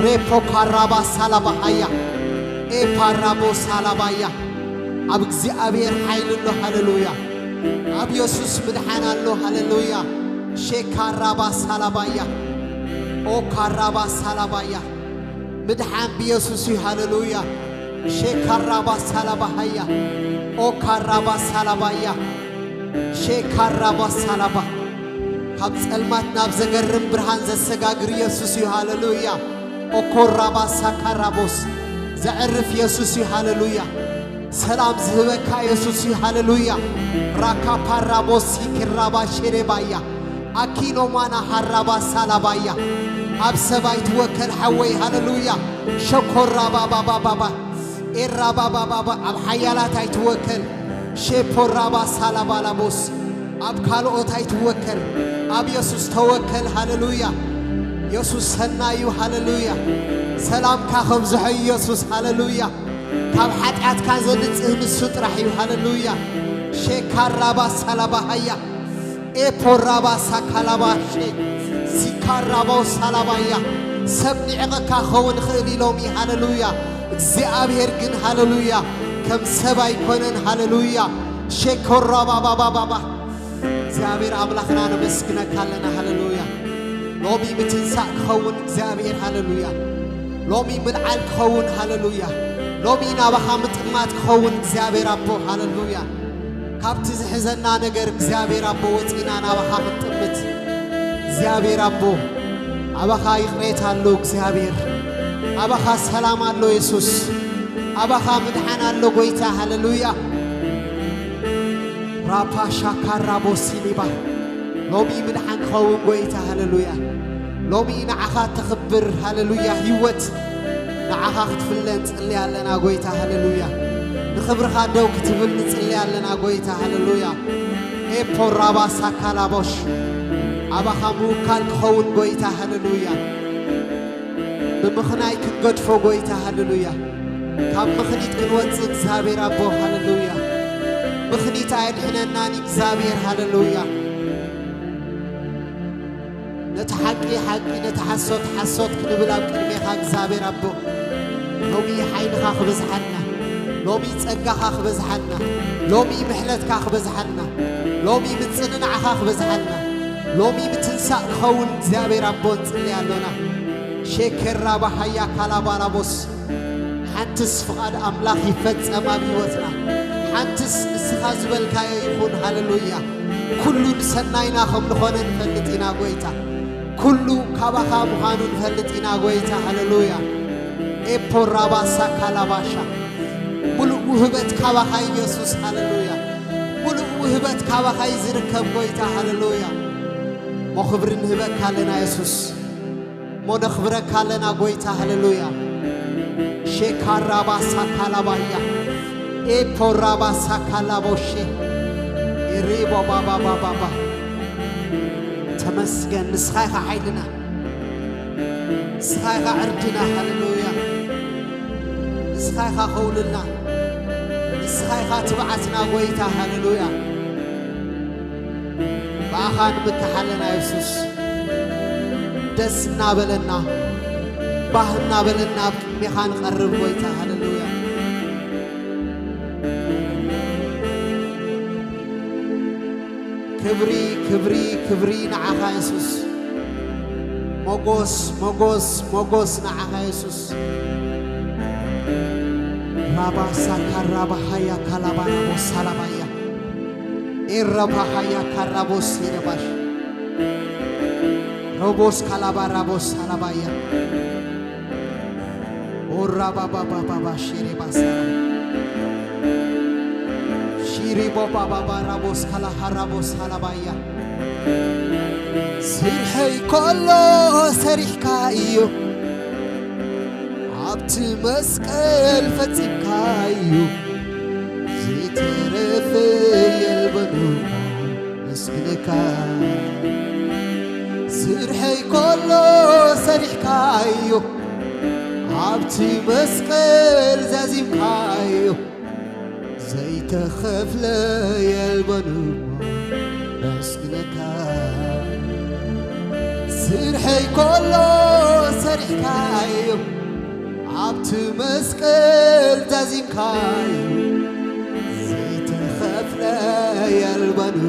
ሬፖ ካራባ ሳላባ ሃያ፣ ኤፓራቦ ሳላባያ። ኣብ እግዚኣብሔር ሓይሊ ኣሎ፣ ሃለሉያ። ኣብ የሱስ ምድሓን ኣሎ፣ ሃለሉያ። ሼካራባ ሳላባያ፣ ኦ ካራባ ሳላባያ። ምድሓን ብየሱስ እዩ፣ ሃለሉያ። ሼካራባ ሳላባ ሃያ፣ ኦ ካራባ ሳላባያ፣ ሼካራባ ሳላባ። ካብ ጸልማት ናብ ዘገርም ብርሃን ዘሰጋግር የሱስ እዩ፣ ሃለሉያ። ኦኮራባ ሳካራቦስ፣ ዘዕርፍ የሱስ እዩ፣ ሃለሉያ። ሰላም ዝህበካ የሱስ እዩ፣ ሃለሉያ። ራካ ፓራቦስ ይክራባ ሼሬባያ፣ ኣኪኖማና ሃራባ ሳላባያ። ኣብ ሰብ ኣይትወከል ሓወይ፣ ሃለሉያ። ሸኮራባባባባባ፣ ኤራባባባባ፣ ኣብ ሓያላት ኣይትወከል። ሼፖራባ ሳላባላቦስ፣ ኣብ ካልኦት ኣይትወከል፣ ኣብ የሱስ ተወከል። ሃለሉያ። የሱስ ሰናይ እዩ። ሃለሉያ። ሰላምካ ከብዝሖ እዩ የሱስ። ሃለሉያ። ካብ ሓጢኣትካ ዘንጽህ ንሱ ጥራሕ እዩ። ሃለሉያ። ሼካራባ ሳላባሃያ፣ ኤፖራባ ሳካላባሼ፣ ሲካራባው ሳላባያ። ሰብ ንዕቐካ ክኸውን ይኽእል ኢሎም እዩ። ሃለሉያ። እግዚኣብሔር ግን፣ ሃለሉያ፣ ከም ሰብ ኣይኮነን። ሃለሉያ። ሼኮራባባባባባ። እግዚኣብሔር ኣምላኽና ነመስግነካ ኣለና። ሃለሉያ። ሎሚ ምትንሳእ ክኸውን እግዚኣብሔር፣ ሃለሉያ። ሎሚ ምልዓል ክኸውን፣ ሃለሉያ። ሎሚ ናባኻ ምጥማት ክኸውን እግዚኣብሔር ኣቦ፣ ሃለሉያ። ካብቲ ዝሕዘና ነገር እግዚኣብሔር ኣቦ ወፂና ናባኻ ክንጥምት እግዚኣብሔር ኣቦ፣ ኣባኻ ይቕሬታ ኣሎ እግዚኣብሔር፣ ኣባኻ ሰላም ኣሎ የሱስ፣ ኣባኻ ምድሓን ኣሎ ጎይታ፣ ሃለሉያ። ራፓ ሻካራ ቦሲሊባ። ሎሚ ምድሓን ክኸውን ጎይታ፣ ሃለሉያ። ሎሚ ንዓኻ ተኽብር፣ ሃለሉያ። ህይወት ንዓኻ ክትፍለ ንጽሊ ኣለና ጎይታ፣ ሃለሉያ። ንኽብርኻ ደው ክትብል ንጽሊ ኣለና ጎይታ፣ ሃለሉያ። ኤፖ ራባ ሳካላቦሽ፣ ኣባኻ ምውካል ክኸውን ጎይታ፣ ሃለሉያ። ብምኽናይ ክንገድፎ ጎይታ፣ ሃለሉያ። ካብ ምኽኒት ክንወጽእ እግዚኣብሔር ኣቦ፣ ሃለሉያ። ምኽኒት ኣየድሕነናን እግዚኣብሔር፣ ሃለሉያ። ነቲ ሓቂ ሓቂ፣ ነቲ ሓሶት ሓሶት ክንብል ኣብ ቅድሜኻ እግዚኣብሔር ኣቦ፣ ሎሚ ሓይልኻ ክበዝሓልና፣ ሎሚ ጸጋኻ ክበዝሓልና፣ ሎሚ ምሕረትካ ክበዝሓልና፣ ሎሚ ምጽንናዕኻ ክበዝሓልና፣ ሎሚ ምትንሳእ ክኸውን እግዚኣብሔር ኣቦ ንጽሊ ኣሎና። ሼኬራ ባሃያ ካላባላቦስ። ሓንትስ ፍቓድ ኣምላኽ ይፈጸም ኣብ ህይወትና። ሓንትስ ንስኻ ዝበልካዮ ይኹን። ሃለሉያ። ኩሉ ንሰናይና ከም ዝኾነ ንፈልጥ ኢና ጎይታ። ኩሉ ካባኻ ምዃኑ ንፈልጥ ኢና ጎይታ። ሃለሉያ። ኤፖ ራባሳ ካላባሻ። ሙሉእ ውህበት ካባኻ ኢየሱስ። ሃለሉያ። ሙሉእ ውህበት ካባኻ እዩ ዝርከብ ጎይታ። ሃለሉያ። እሞ ክብሪ ንህበካ ኣለና የሱስ። እሞ ነኽብረካ ኣለና ጎይታ። ሃለሉያ። ሼካራባ ሳካላባያ፣ ኤፖራባ ሳካላቦሼ፣ ኤሪቦ ባባባባባ። ተመስገን። ንስኻ ኢኻ ሓይልና፣ ንስኻ ኢኻ ዕርድና። ሃለሉያ። ንስኻ ኢኻ ኸውልና፣ ንስኻ ኢኻ ትብዓትና ጎይታ። ሃለሉያ። ብኣኻ ንምካሕ ኣለና የሱስ። ደስ እናበለና፣ ባህ እናበለና ኣብ ቅድሜኻ ንቐርብ ጎይታ። ሃለሉያ። ክብሪ፣ ክብሪ፣ ክብሪ ንዓኻ የሱስ። ሞጎስ፣ ሞጎስ፣ ሞጎስ ንዓኻ የሱስ። ራባሳ ካራባሃያ ካላባራቦስ ሳላባያ። ኤረባሃያ ካራቦስ ሄደባሽ። ሮቦስ ካላባራቦስ ሳላባያ። ኦራባባባባባ ሼሬባሳ። ሺሪቦባባባራቦስ ካላሃራቦስ ሃላባያ። ስርሐይ ከሎ ሰሪሕካ እዩ፣ ኣብቲ መስቀል ፈጺምካዮ። ዘይተረፈ የልበኑ መስግነካ። ስርሐይ ከሎ ሰሪሕካዮ፣ ኣብቲ መስቀል ዛዚምካዮ። ዘይተኸፍለ የልበኑ መስግነካ። ስርሐይ ከሎ ሰሪሕካዮ፣ ኣብቲ መስቀል ዛዚምካዮ። ዘይተኸፍለ የልበኑ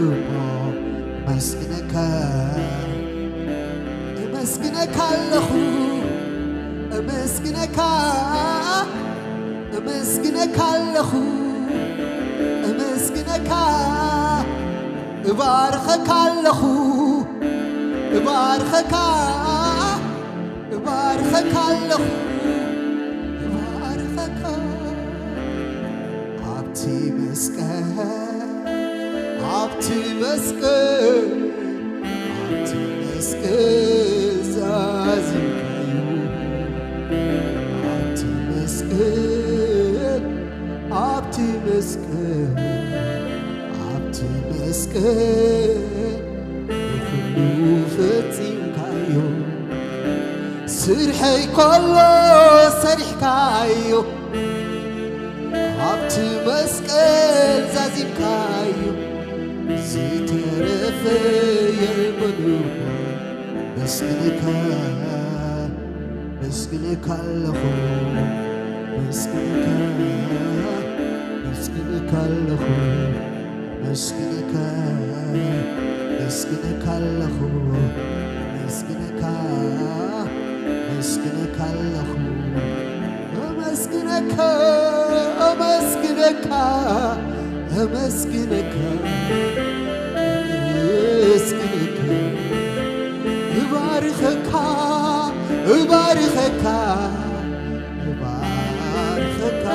መስግነካ። እመስግነካ ኣለኹ፣ እመስግነካ፣ እመስግነካ ኣለኹ፣ እመስግነካ፣ እባርኸካ ኣለኹ፣ እባርኸካ፣ እባርኸካ ኣለኹ፣ እባርኸካ። ኣብቲ መስቀል፣ ኣብቲ መስቀል፣ ኣብቲ መስቀል ዛዚምካዮ። ኣብቲ መስቀል፣ ኣብቲ መስቀል፣ ኣብቲ መስቀል ንኹሉ ፈጺምካዮ። ስርሐይ ከሎ ሰሪሕካዮ፣ ኣብቲ መስቀል ዛዚምካዮ። ዘይተረፈ የልበሉ መስግነካ፣ መስግነካ ኣለኹ፣ መስግነካ፣ መስግነካ ኣለኹ። መስግነካ፣ መስግነካ ኣለኹ፣ መስግነካ፣ መስግነካ ኣለኹ። እመስግነካ፣ እመስግነካ፣ እመስግነካ፣ እመስግነካ። እባርኸካ፣ እባርኸካ፣ እባርኸካ፣ እባርኸካ።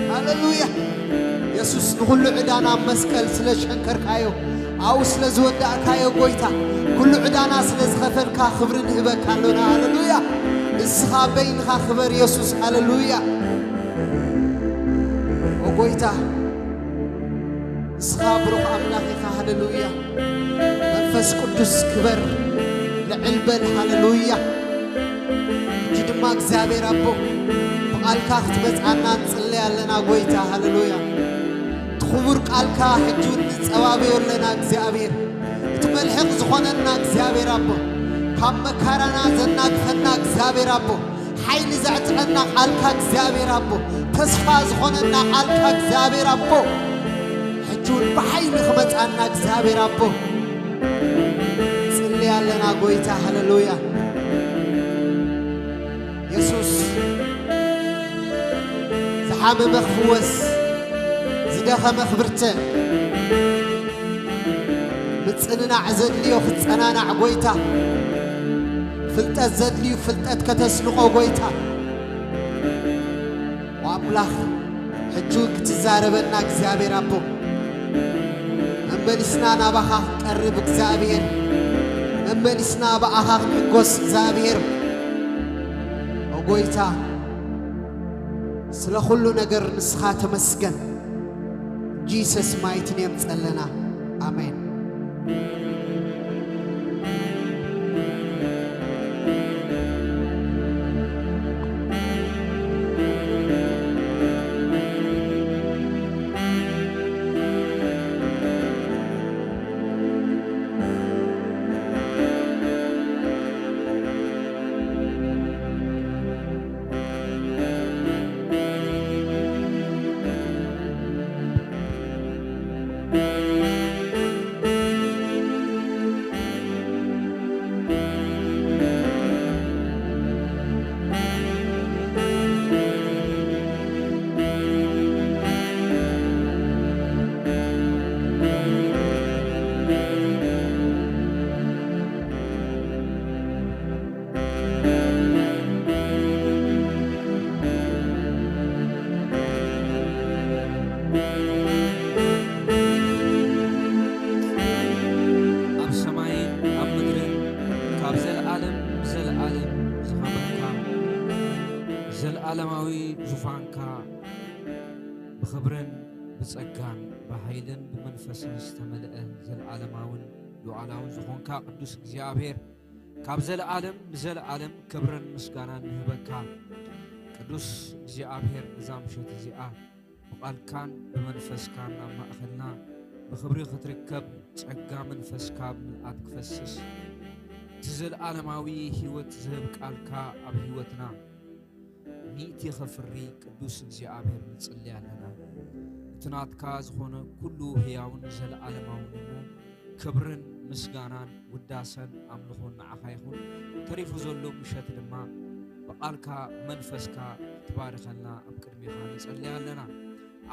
ሃሌሉያ። የሱስ፣ ንኹሉ ዕዳና ኣብ መስቀል ስለ ዝሸንከርካዮ፣ ኣብኡ ስለ ዝወዳእካዮ፣ ጎይታ፣ ኩሉ ዕዳና ስለ ዝኸፈልካ ክብሪ ንህበካ ኣሎና። ሃሌሉያ። ንስኻ በይንኻ ክበር የሱስ። ሃሌሉያ። ኦ ጎይታ፣ ንስኻ ብሩኽ ኣምላኽ ኢኻ። ሃሌሉያ። መንፈስ ቅዱስ ክበር፣ ልዕል በል። ሃሌሉያ። ሕጂ ድማ እግዚኣብሔር ኣቦ፣ ብቓልካ ክትመጽኣና ንጽለይ ኣለና ጎይታ። ሃሌሉያ። እቲ ክቡር ቃልካ ሕጂ እውን ንጸባበዮ ኣለና እግዚኣብሔር። እቲ መልሕቕ ዝኾነና እግዚኣብሔር ኣቦ፣ ካብ መካራና ዘናግፈና እግዚኣብሔር ኣቦ፣ ሓይሊ ዘዕጥቐና ቃልካ እግዚኣብሔር ኣቦ፣ ተስፋ ዝኾነና ቃልካ እግዚኣብሔር ኣቦ፣ ሕጂ እውን ብሓይሊ ክመጻና እግዚኣብሔር ኣቦ፣ ጽሊ ኣለና ጎይታ። ሃሌሉያ። የሱስ፣ ዝሓመመ ክፍወስ፣ ዝደኸመ ክብርትዕ፣ ምጽንናዕ ዘድልዮ ክጸናናዕ ጎይታ፣ ፍልጠት ዘድልዩ ፍልጠት ከተስንቖ ጎይታ። ኣምላኽ፣ ሕጂ እውን ክትዛረበና እግዚኣብሔር ኣቦ፣ መመሊስና ናባኻ ክንቀርብ እግዚኣብሔር፣ መመሊስና ብኣኻ ክንሕጎስ እግዚኣብሔር። ኦ ጎይታ፣ ስለ ኩሉ ነገር ንስኻ ተመስገን። ጂሰስ ማይቲ ኔም ጸለና። ኣሜን። ዘለዓለማዊ ዙፋንካ ብኽብርን ብጸጋን ብሓይልን ብመንፈስን ዝተመልአ፣ ዘለዓለማውን ሉዓላውን ዝኾንካ ቅዱስ እግዚኣብሔር፣ ካብ ዘለዓለም ንዘለዓለም ክብርን ምስጋናን ንህበካ። ቅዱስ እግዚኣብሔር፣ እዛ ምሸት እዚኣ ብቓልካን ብመንፈስካን ኣብ ማእኸልና ብኽብሪ ክትርከብ፣ ጸጋ መንፈስካ ብምልኣት ክፈስስ፣ እቲ ዘለዓለማዊ ህይወት ዝህብ ቃልካ ኣብ ህይወትና ሚእቲ ኸፍሪ ቅዱስ እግዚኣብሔር ንጽሊ ኣለና። እቲ ናትካ ዝኾነ ኩሉ ህያውን ዘለዓለማውን እሞ ክብርን ምስጋናን ውዳሰን ኣምልኾን ንዓኻ ይኹን። ተሪፉ ዘሎ ምሸት ድማ ብቓልካ መንፈስካ ክትባርኸልና ኣብ ቅድሜኻ ንጸሊ ኣለና።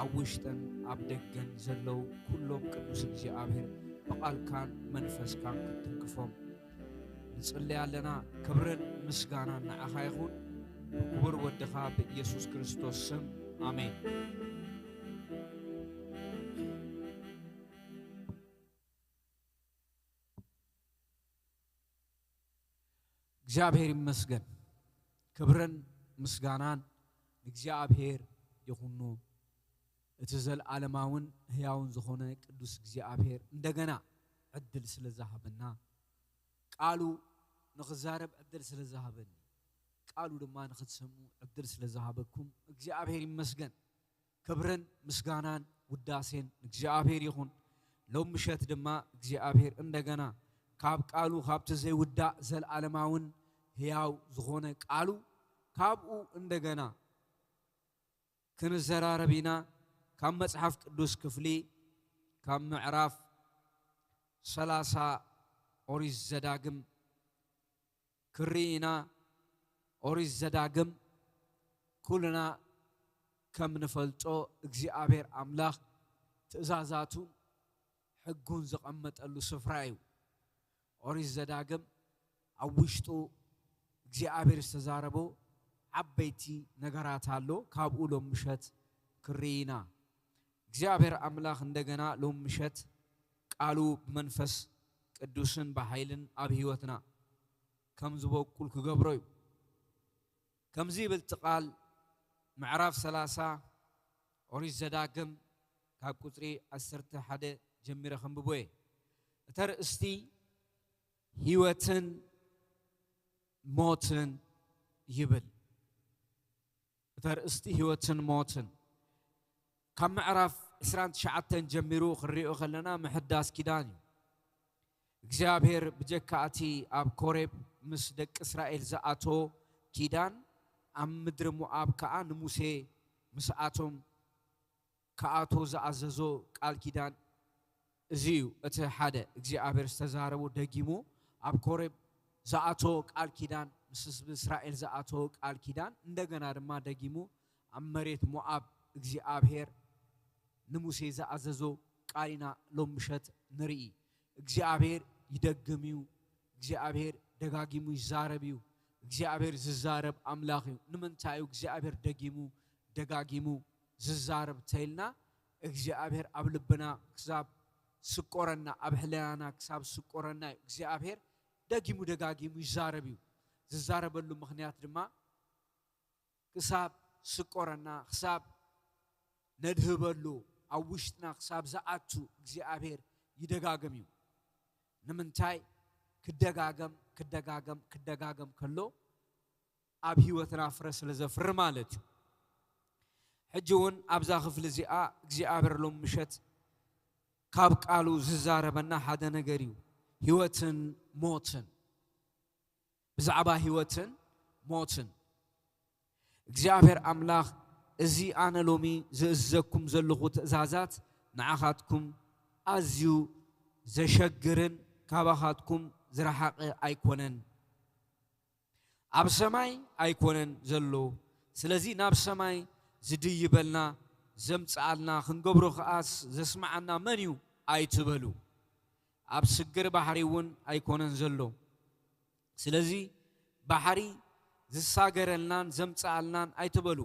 ኣብ ውሽጥን ኣብ ደገን ዘለዉ ኩሎም ቅዱስ እግዚኣብሔር ብቓልካን መንፈስካን ክትትንክፎም ንጽሊ ኣለና። ክብርን ምስጋናን ንዓኻ ይኹን፣ ብክቡር ወድኻ ብኢየሱስ ክርስቶስ ስም፣ ኣሜን። እግዚኣብሔር ይመስገን። ክብርን ምስጋናን ንእግዚኣብሔር ይኹኑ። እቲ ዘለዓለማውን ህያውን ዝኾነ ቅዱስ እግዚኣብሔር እንደገና ዕድል ስለ ዝሃበና፣ ቃሉ ንኽዛረብ ዕድል ስለ ዝሃበኒ፣ ቃሉ ድማ ንኽትሰምዑ ዕድል ስለ ዝሃበኩም እግዚኣብሔር ይመስገን። ክብርን ምስጋናን ውዳሴን ንእግዚኣብሔር ይኹን። ሎም ምሸት ድማ እግዚኣብሔር እንደገና ካብ ቃሉ፣ ካብቲ ዘይውዳእ ዘለዓለማውን ህያው ዝኾነ ቃሉ፣ ካብኡ እንደገና ክንዘራረብ ኢና። ካብ መጽሓፍ ቅዱስ ክፍሊ፣ ካብ ምዕራፍ ሰላሳ ኦሪት ዘዳግም ክርኢ ኢና። ኦሪት ዘዳግም ኩልና ከም ንፈልጦ እግዚኣብሔር ኣምላኽ ትእዛዛቱን ሕጉን ዘቐመጠሉ ስፍራ እዩ። ኦሪት ዘዳግም ኣብ ውሽጡ እግዚኣብሔር ዝተዛረቦ ዓበይቲ ነገራት ኣሎ። ካብኡ ሎም ምሸት ክርኢ ኢና። እግዚኣብሔር ኣምላኽ እንደገና ሎም ምሸት ቃሉ ብመንፈስ ቅዱስን ብሓይልን ኣብ ህይወትና ከም ዝበቁል ክገብሮ እዩ። ከምዚ ይብል እቲ ቃል፣ ምዕራፍ ሰላሳ ኦሪት ዘዳግም ካብ ቁጽሪ ዓሰርተ ሓደ ጀሚረ ከንብቦ እየ። እቲ ኣርእስቲ ህይወትን ሞትን ይብል። እቲ ኣርእስቲ ህይወትን ሞትን። ካብ ምዕራፍ ዕስራን ትሽዓተን ጀሚሩ ክንሪኦ ከለና ምሕዳስ ኪዳን እዩ። እግዚኣብሔር ብጀካ እቲ ኣብ ኮሬብ ምስ ደቂ እስራኤል ዝኣተዎ ኪዳን፣ ኣብ ምድሪ ሞኣብ ከኣ ንሙሴ ምስኣቶም ክኣትዎ ዝኣዘዞ ቃል ኪዳን እዚ እዩ። እቲ ሓደ እግዚኣብሔር ዝተዛረቦ ደጊሙ ኣብ ኮሬብ ዝኣተዎ ቃል ኪዳን፣ ምስ ህዝቢ እስራኤል ዝኣተዎ ቃል ኪዳን፣ እንደገና ድማ ደጊሙ ኣብ መሬት ሞኣብ እግዚኣብሔር ንሙሴ ዝኣዘዞ ቃል ኢና ሎም ምሸት ንርኢ። እግዚኣብሔር ይደግም እዩ። እግዚኣብሔር ደጋጊሙ ይዛረብ እዩ። እግዚኣብሔር ዝዛረብ ኣምላኽ እዩ። ንምንታይ እዩ እግዚኣብሔር ደጊሙ ደጋጊሙ ዝዛረብ ተይልና፣ እግዚኣብሔር ኣብ ልብና ክሳብ ስቆረና፣ ኣብ ሕልናና ክሳብ ስቆረና እዩ እግዚኣብሔር ደጊሙ ደጋጊሙ ይዛረብ እዩ። ዝዛረበሉ ምኽንያት ድማ ክሳብ ስቆረና፣ ክሳብ ነድህበሉ፣ ኣብ ውሽጥና ክሳብ ዝኣቱ እግዚኣብሔር ይደጋግም እዩ። ንምንታይ? ክደጋገም፣ ክደጋገም፣ ክደጋገም ከሎ ኣብ ህይወትና ፍረ ስለ ዘፍሪ ማለት እዩ። ሕጂ እውን ኣብዛ ክፍሊ እዚኣ እግዚኣብሔር ሎም ምሸት ካብ ቃሉ ዝዛረበና ሓደ ነገር እዩ። ህይወትን ሞትን። ብዛዕባ ህይወትን ሞትን። እግዚኣብሔር ኣምላኽ፣ እዚ ኣነ ሎሚ ዝእዝዘኩም ዘለኹ ትእዛዛት ንዓኻትኩም ኣዝዩ ዘሸግርን ካባኻትኩም ዝረሓቐ ኣይኮነን። ኣብ ሰማይ ኣይኮነን ዘሎ። ስለዚ ናብ ሰማይ ዝድይበልና፣ ዘምጽኣልና፣ ክንገብሮ ከኣስ ዘስምዓና መን እዩ ኣይትበሉ። ኣብ ስግር ባሕሪ እውን ኣይኮነን ዘሎ። ስለዚ ባሕሪ ዝሳገረልናን ዘምጽኣልናን ኣይትበሉ።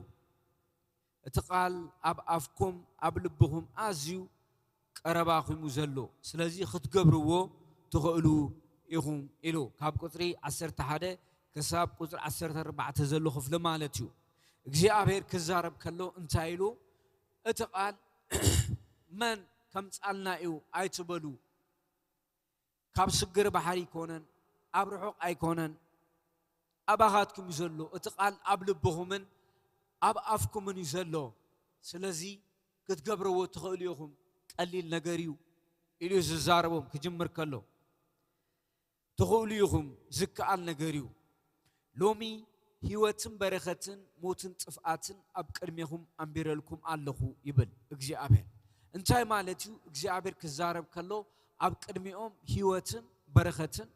እቲ ቃል ኣብ ኣፍኩም ኣብ ልብኹም ኣዝዩ ቀረባኹም እዩ ዘሎ። ስለዚ ክትገብርዎ ትኽእሉ ኢኹም ኢሉ ካብ ቁጽሪ ዓሰርተ ሓደ ክሳብ ቁጽሪ ዓሰርተ ኣርባዕተ ዘሎ ክፍሊ ማለት እዩ። እግዚኣብሔር ክዛረብ ከሎ እንታይ ኢሉ? እቲ ቃል መን ከምጻልና እዩ ኣይትበሉ። ካብ ስግር ባሕሪ ኣይኮነን፣ ኣብ ርሑቕ ኣይኮነን፣ ኣባኻትኩም እዩ ዘሎ። እቲ ቃል ኣብ ልብኹምን ኣብ ኣፍኩምን እዩ ዘሎ። ስለዚ ክትገብርዎ ትኽእሉ ኢኹም። ቀሊል ነገር እዩ ኢሉ እዩ ዝዛረቦም ክጅምር ከሎ። ትኽእሉ ኢኹም፣ ዝከኣል ነገር እዩ። ሎሚ ህይወትን በረኸትን ሞትን ጥፍኣትን ኣብ ቅድሜኹም ኣንቢረልኩም ኣለኹ ይብል እግዚኣብሔር። እንታይ ማለት እዩ? እግዚኣብሔር ክዛረብ ከሎ ኣብ ቅድሚኦም ህይወትን በረኸትን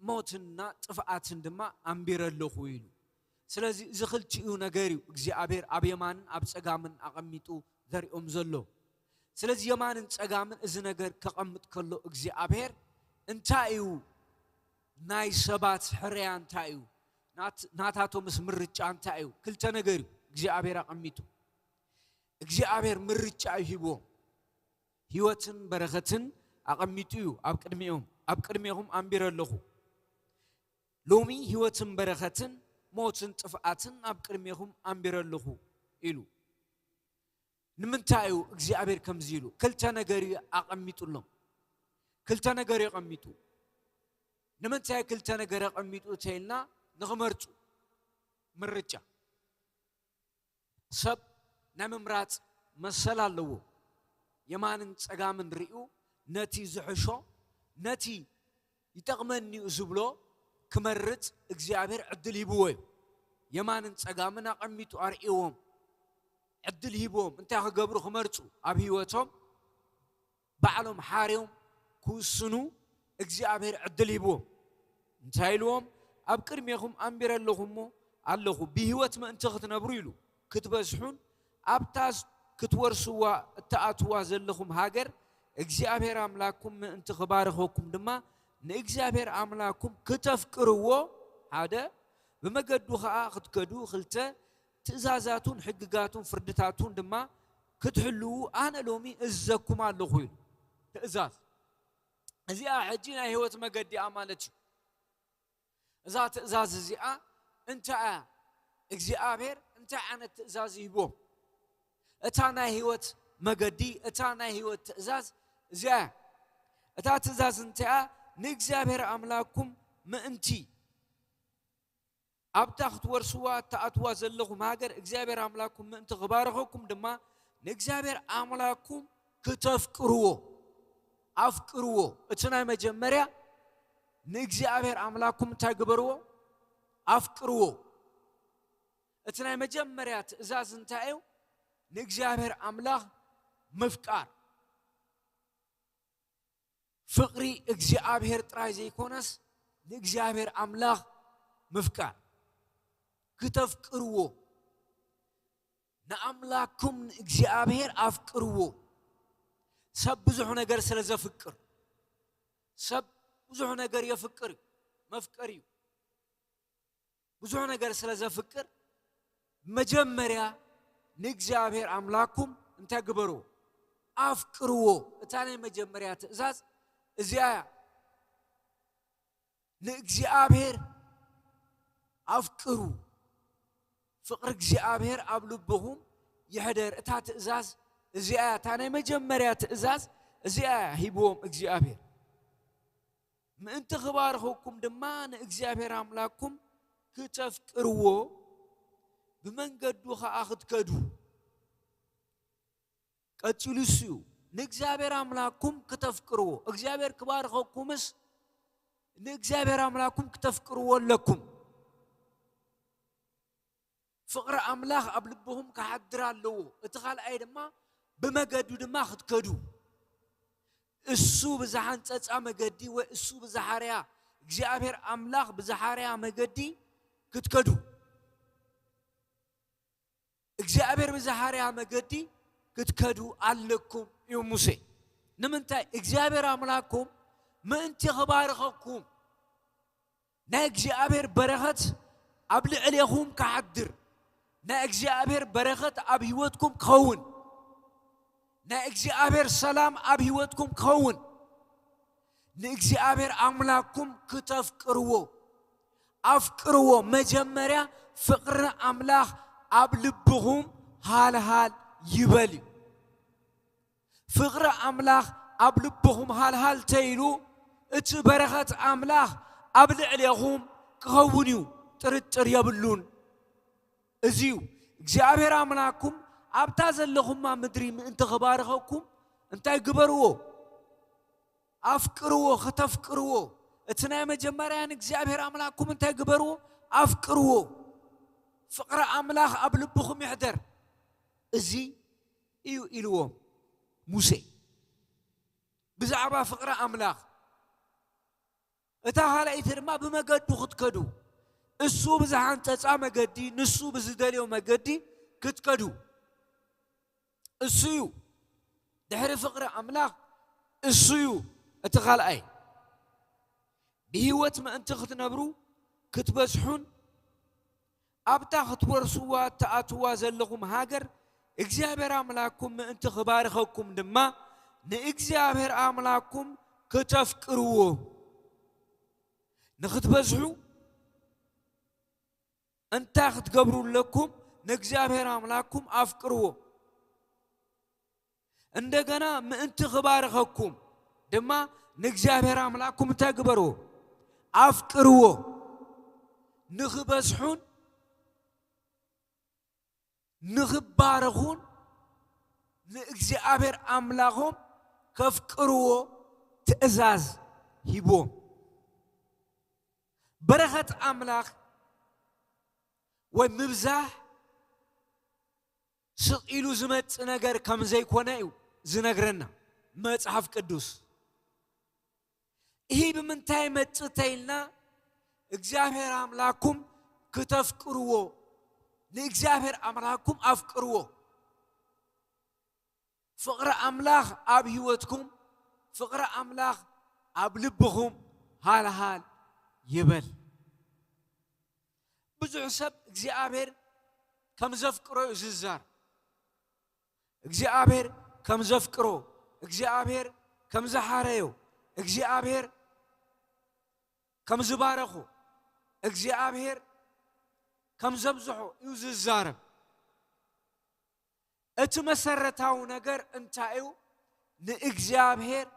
ሞትና ጥፍኣትን ድማ ኣንቢረ ኣለኹ ኢሉ። ስለዚ እዚ ክልቲኡ ነገር እዩ እግዚኣብሔር ኣብ የማንን ኣብ ጸጋምን ኣቐሚጡ ዘርእዮም ዘሎ። ስለዚ የማንን ጸጋምን እዚ ነገር ከቐምጥ ከሎ እግዚኣብሔር እንታይ እዩ? ናይ ሰባት ሕርያ እንታይ እዩ? ናት-፣ ናታቶምስ ምርጫ እንታይ እዩ? ክልተ ነገር እዩ እግዚኣብሔር ኣቐሚጡ። እግዚኣብሔር ምርጫ እዩ ሂብዎም። ህይወትን በረኸትን ኣቐሚጡ እዩ ኣብ ቅድሚኦም። ኣብ ቅድሜኹም ኣንቢረ ኣለኹ። ሎሚ ህይወትን በረኸትን ሞትን ጥፍኣትን ኣብ ቅድሜኹም ኣንቢረ ኣለኹ ኢሉ። ንምንታይ እዩ እግዚኣብሔር ከምዚ ኢሉ? ክልተ ነገር እዩ ኣቐሚጡሎም። ክልተ ነገር እዩ ኣቐሚጡ። ንምንታይ ክልተ ነገር ኣቐሚጡ ተይልና ንኽመርጹ ምርጫ። ሰብ ናይ ምምራጽ መሰል ኣለዎ። የማንን ጸጋምን ርእዩ ነቲ ዝሕሾ፣ ነቲ ይጠቕመኒ እዩ ዝብሎ ክመርጽ እግዚኣብሔር ዕድል ሂብዎ እዩ። የማንን ጸጋምን ኣቐሚጡ ኣርእዎም፣ ዕድል ሂብዎም እንታይ ክገብሩ ክመርጹ ኣብ ህይወቶም ባዕሎም ሓርዮም ክውስኑ እግዚኣብሔር ዕድል ሂብዎም። እንታይ ኢልዎም? ኣብ ቅድሜኹም ኣንቢረ ኣለኹ እሞ ኣለኹ፣ ብህይወት ምእንቲ ክትነብሩ ኢሉ ክትበዝሑን ኣብታ ክትወርስዋ እትኣትዋ ዘለኹም ሃገር እግዚኣብሔር ኣምላክኩም ምእንቲ ክባርኸኩም ድማ ንእግዚኣብሔር ኣምላክኩም ክተፍቅርዎ ሓደ፣ ብመገዱ ኸኣ ክትከዱ ክልተ፣ ትእዛዛቱን ሕግጋቱን ፍርድታቱን ድማ ክትሕልዉ ኣነ ሎሚ እዝዘኩም ኣለኹ ኢሉ። ትእዛዝ እዚኣ ሕጂ ናይ ህይወት መገዲኣ ማለት እዩ። እዛ ትእዛዝ እዚኣ እንታይ እያ? እግዚኣብሔር እንታይ ዓይነት ትእዛዝ ይህቦም? እታ ናይ ህይወት መገዲ፣ እታ ናይ ህይወት ትእዛዝ እዚኣ እያ። እታ ትእዛዝ እንታይ እያ? ንእግዚኣብሔር ኣምላክኩም ምእንቲ ኣብታ ክትወርስዋ እትኣትዋ ዘለኹም ሃገር እግዚኣብሔር ኣምላክኩም ምእንቲ ክባርኸኩም ድማ ንእግዚኣብሔር ኣምላክኩም ክተፍቅርዎ ኣፍቅርዎ። እቲ ናይ መጀመርያ ንእግዚኣብሔር ኣምላክኩም እንታይ ግበርዎ? ኣፍቅርዎ። እቲ ናይ መጀመርያ ትእዛዝ እንታይ እዩ? ንእግዚኣብሔር ኣምላኽ ምፍቃር። ፍቕሪ እግዚኣብሔር ጥራይ ዘይኮነስ ንእግዚኣብሔር ኣምላኽ ምፍቃር። ክተፍቅርዎ፣ ንኣምላክኩም ንእግዚኣብሔር ኣፍቅርዎ። ሰብ ብዙሕ ነገር ስለ ዘፍቅር፣ ሰብ ብዙሕ ነገር የፍቅር እዩ፣ መፍቀሪ እዩ። ብዙሕ ነገር ስለ ዘፍቅር መጀመርያ ንእግዚኣብሔር ኣምላክኩም እንታይ ግበርዎ? ኣፍቅርዎ። እታ ናይ መጀመርያ ትእዛዝ እዚኣ እያ። ንእግዚኣብሔር ኣፍቅሩ። ፍቕሪ እግዚኣብሔር ኣብ ልብኹም ይሕደር። እታ ትእዛዝ እዚኣ እያ። እታ ናይ መጀመርያ ትእዛዝ እዚኣ እያ ሂብዎም እግዚኣብሔር። ምእንቲ ክባርኸኩም ድማ ንእግዚኣብሔር ኣምላክኩም ክተፍቅርዎ ብመንገዱ ኸኣ ክትከዱ። ቀጺሉ እሱ እዩ፣ ንእግዚኣብሔር ኣምላክኩም ክተፍቅርዎ። እግዚኣብሔር ክባርኸኩምስ ንእግዚኣብሔር ኣምላክኩም ክተፍቅርዎ ኣለኩም። ፍቕሪ ኣምላኽ ኣብ ልብኹም ክሓድር ኣለዎ። እቲ ካልኣይ ድማ ብመገዱ ድማ ክትከዱ። እሱ ብዝሓንጸጻ መገዲ ወይ እሱ ብዝሓርያ፣ እግዚኣብሔር ኣምላኽ ብዝሓርያ መገዲ ክትከዱ። እግዚኣብሔር ብዝሓርያ መገዲ ክትከዱ ኣለኩም እዩ ሙሴ። ንምንታይ? እግዚኣብሔር ኣምላክኩም ምእንቲ ክባርኸኩም፣ ናይ እግዚኣብሔር በረኸት ኣብ ልዕሌኹም ክሓድር፣ ናይ እግዚኣብሔር በረኸት ኣብ ህይወትኩም ክኸውን፣ ናይ እግዚኣብሔር ሰላም ኣብ ህይወትኩም ክኸውን፣ ንእግዚኣብሔር ኣምላክኩም ክተፍቅርዎ። ኣፍቅርዎ። መጀመርያ ፍቕሪ ኣምላኽ ኣብ ልብኹም ሃልሃል ይበል እዩ። ፍቕሪ ኣምላኽ ኣብ ልብኹም ሃልሃል ተይሉ፣ እቲ በረኸት ኣምላኽ ኣብ ልዕሌኹም ክኸውን እዩ፣ ጥርጥር የብሉን። እዚ እዩ እግዚኣብሔር ኣምላኽኩም ኣብታ ዘለኹማ ምድሪ ምእንቲ ክባርኸኩም እንታይ ግበርዎ? ኣፍቅርዎ፣ ከተፍቅርዎ። እቲ ናይ መጀመርያ ንእግዚኣብሔር ኣምላኽኩም እንታይ ግበርዎ? ኣፍቅርዎ። ፍቕሪ ኣምላኽ ኣብ ልብኹም ይሕደር። እዚ እዩ ኢልዎም ሙሴ ብዛዕባ ፍቕሪ ኣምላኽ። እታ ካልኣይቲ ድማ ብመገዱ ክትከዱ፣ እሱ ብዝሓንጸጻ መገዲ፣ ንሱ ብዝደልዮ መገዲ ክትከዱ። እሱ እዩ ድሕሪ ፍቕሪ ኣምላኽ፣ እሱ እዩ እቲ ካልኣይ። ብህይወት ምእንቲ ክትነብሩ፣ ክትበዝሑን ኣብታ ክትወርስዋ እትኣትዋ ዘለኹም ሃገር እግዚኣብሔር ኣምላኽኩም ምእንቲ ክባርኸኩም ድማ ንእግዚኣብሔር ኣምላኽኩም ክተፍቅርዎ ንኽትበዝሑ እንታይ ክትገብሩ ኣለኩም? ንእግዚኣብሔር ኣምላኽኩም ኣፍቅርዎ። እንደገና ምእንቲ ክባርኸኩም ድማ ንእግዚኣብሔር ኣምላኽኩም እንታይ ግበርዎ? ኣፍቅርዎ። ንኽበዝሑን ንኽባረኹን ንእግዚኣብሔር ኣምላኾም ከፍቅርዎ ትእዛዝ ሂብዎም። በረኸት ኣምላኽ ወይ ምብዛሕ ስቕ ኢሉ ዝመጽእ ነገር ከም ዘይኮነ እዩ ዝነግረና መጽሓፍ ቅዱስ። ይህ ብምንታይ መጽእ ተይልና እግዚኣብሔር ኣምላኩም ክተፍቅርዎ፣ ንእግዚኣብሔር ኣምላኩም ኣፍቅርዎ። ፍቕሪ ኣምላኽ ኣብ ህይወትኩም፣ ፍቕሪ ኣምላኽ ኣብ ልብኹም ሃልሃል ይበል። ብዙሕ ሰብ እግዚኣብሔር ከም ዘፍቅሮ እዩ ዝዛር። እግዚኣብሔር ከም ዘፍቅሮ፣ እግዚኣብሔር ከም ዝሓረዮ፣ እግዚኣብሔር ከም ዝባረኾ፣ እግዚኣብሔር ከም ዘብዝሖ እዩ ዝዛረብ። እቲ መሰረታዊ ነገር እንታይ እዩ? ንእግዚኣብሔር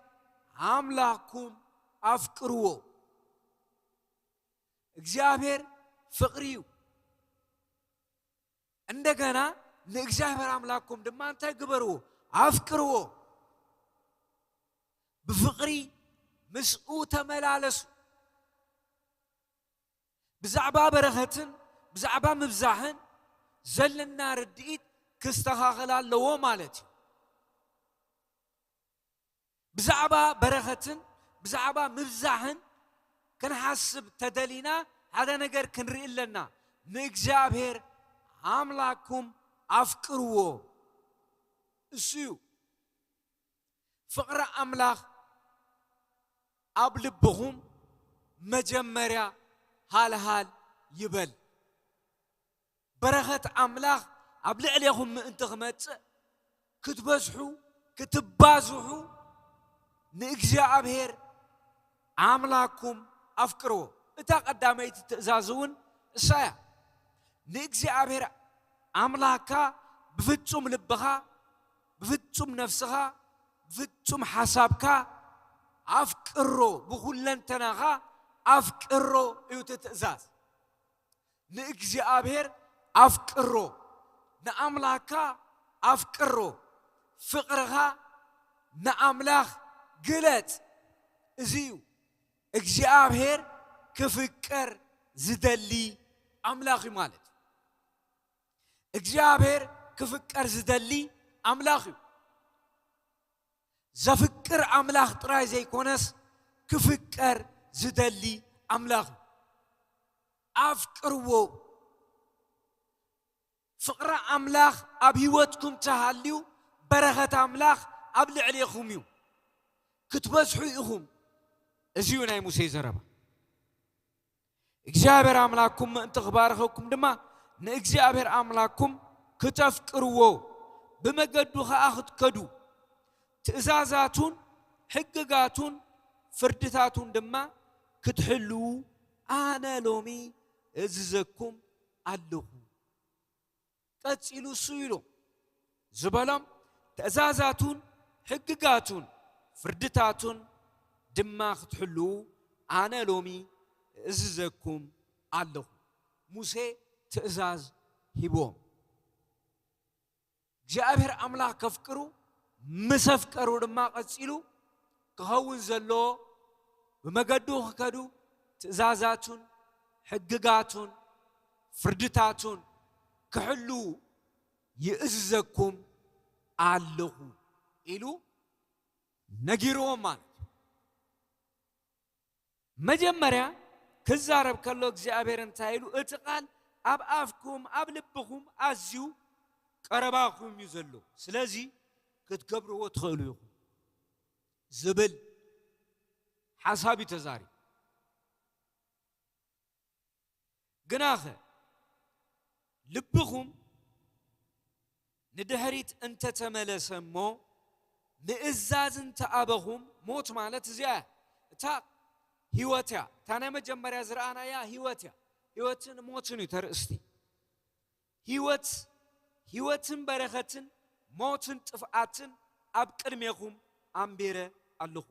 ኣምላኽኩም ኣፍቅርዎ። እግዚኣብሔር ፍቕሪ እዩ። እንደገና ንእግዚኣብሔር ኣምላኽኩም ድማ እንታይ ግበርዎ? ኣፍቅርዎ። ብፍቕሪ ምስኡ ተመላለሱ። ብዛዕባ በረኸትን ብዛዕባ ምብዛሕን ዘለና ርድኢት ክስተኻኸል ኣለዎ ማለት እዩ። ብዛዕባ በረኸትን ብዛዕባ ምብዛሕን ክንሓስብ ተደሊና ሓደ ነገር ክንርኢ ኣለና። ንእግዚኣብሔር ኣምላኽኩም ኣፍቅርዎ። እሱ እዩ። ፍቕሪ ኣምላኽ ኣብ ልብኹም መጀመርያ ሃልሃል ይበል። በረኸት ኣምላኽ ኣብ ልዕሌኹም ምእንቲ ክመጽእ፣ ክትበዝሑ፣ ክትባዝሑ ንእግዚኣብሔር ኣምላኽኩም ኣፍቅርዎ። እታ ቀዳመይቲ ትእዛዝ እውን እሳ እያ። ንእግዚኣብሔር ኣምላኽካ ብፍጹም ልብኻ፣ ብፍጹም ነፍስኻ፣ ብፍጹም ሓሳብካ ኣፍቅሮ፣ ብኹለንተናኻ ኣፍቅሮ እዩ እቲ ትእዛዝ። ንእግዚኣብሔር ኣፍቅሮ፣ ንኣምላኽካ ኣፍቅሮ፣ ፍቕርኻ ንኣምላኽ ግለጽ። እዚ እዩ እግዚኣብሔር ክፍቀር ዝደሊ ኣምላኽ እዩ ማለት። እግዚኣብሔር ክፍቀር ዝደሊ ኣምላኽ እዩ። ዘፍቅር ኣምላኽ ጥራይ ዘይኮነስ ክፍቀር ዝደሊ ኣምላኽ እዩ። ኣፍቅርዎ። ፍቕሪ ኣምላኽ ኣብ ህይወትኩም ተሃልዩ በረኸት ኣምላኽ ኣብ ልዕሌኹም እዩ። ክትበዝሑ ኢኹም። እዚ እዩ ናይ ሙሴ ዘረባ። እግዚኣብሔር ኣምላኽኩም ምእንቲ ክባርኸኩም ድማ ንእግዚኣብሔር ኣምላኽኩም ክተፍቅርዎ ብመገዱ ኸኣ ክትከዱ ትእዛዛቱን ሕግጋቱን ፍርድታቱን ድማ ክትሕልዉ ኣነ ሎሚ እዝዘኩም ኣለኹ። ቀጺሉ እሱ ኢሉ ዝበሎም ትእዛዛቱን ሕግጋቱን ፍርድታቱን ድማ ክትሕልዉ ኣነ ሎሚ እእዝዘኩም ኣለኹ። ሙሴ ትእዛዝ ሂብዎም። እግዚኣብሔር ኣምላኽ ከፍቅሩ፣ ምስ ኣፍቀሩ ድማ ቀጺሉ ክኸውን ዘለዎ ብመገዱ ክከዱ ትእዛዛቱን ሕግጋቱን ፍርድታቱን ክሕልዉ ይእዝዘኩም ኣለኹ ኢሉ ነጊርዎም ማለት እዩ። መጀመርያ ክዛረብ ከሎ እግዚኣብሔር እንታይ ኢሉ? እቲ ቃል ኣብ ኣፍኩም ኣብ ልብኹም ኣዝዩ ቀረባኹም እዩ ዘሎ፣ ስለዚ ክትገብርዎ ትኽእሉ ኢኹም ዝብል ሓሳብ እዩ ተዛሪቡ። ግናኸ ልብኹም ንድሕሪት እንተተመለሰ እሞ ምእዛዝ እንተኣበኹም፣ ሞት ማለት እዚኣ እያ። እታ ህይወት እያ። እታ ናይ መጀመርያ ዝረኣናያ ህይወት እያ። ህይወትን ሞትን እዩ ተርእስቲ። ህይወት፣ ህይወትን በረኸትን ሞትን ጥፍኣትን ኣብ ቅድሜኹም ኣንቢረ ኣለኹ።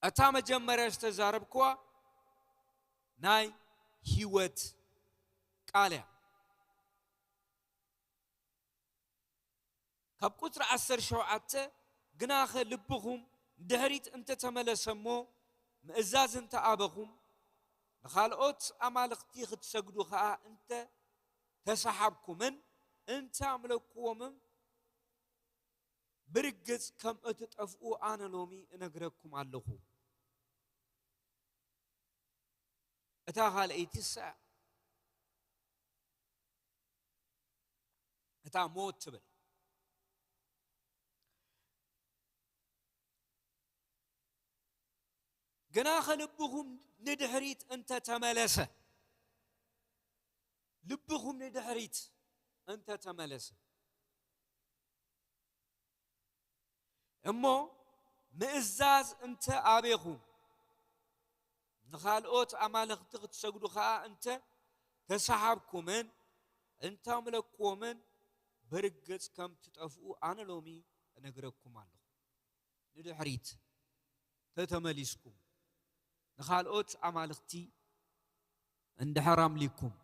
እታ መጀመርያ ዝተዛረብክዋ ናይ ህይወት ቃል እያ። ካብ ቁጽሪ ዓሰርተ ሸውዓተ፣ ግናኸ ልብኹም ንድሕሪት እንተተመለሰ እሞ ምእዛዝ እንተኣበኹም፣ ንኻልኦት ኣማልኽቲ ክትሰግዱ ኸኣ እንተ ተሰሓብኩምን እንተ ኣምለክዎምን፣ ብርግጽ ከም እትጠፍኡ ኣነ ሎሚ እነግረኩም ኣለኹ። እታ ካልኣይቲ እሳ እታ ሞት ትብል። ግናኸ ልብኹም ንድሕሪት እንተተመለሰ፣ ልብኹም ንድሕሪት እንተተመለሰ፣ እሞ ምእዛዝ እንተ ኣቤኹም፣ ንኻልኦት ኣማልኽቲ ክትሰግዱ ኸኣ እንተ ተሰሓብኩምን እንተ ኣምለክዎምን፣ ብርግጽ ከም ትጠፍኡ ኣነ ሎሚ እነግረኩም ኣለኹ። ንድሕሪት ተተመሊስኩም፣ ንኻልኦት ኣማልኽቲ እንድሕር ኣምሊኩም፣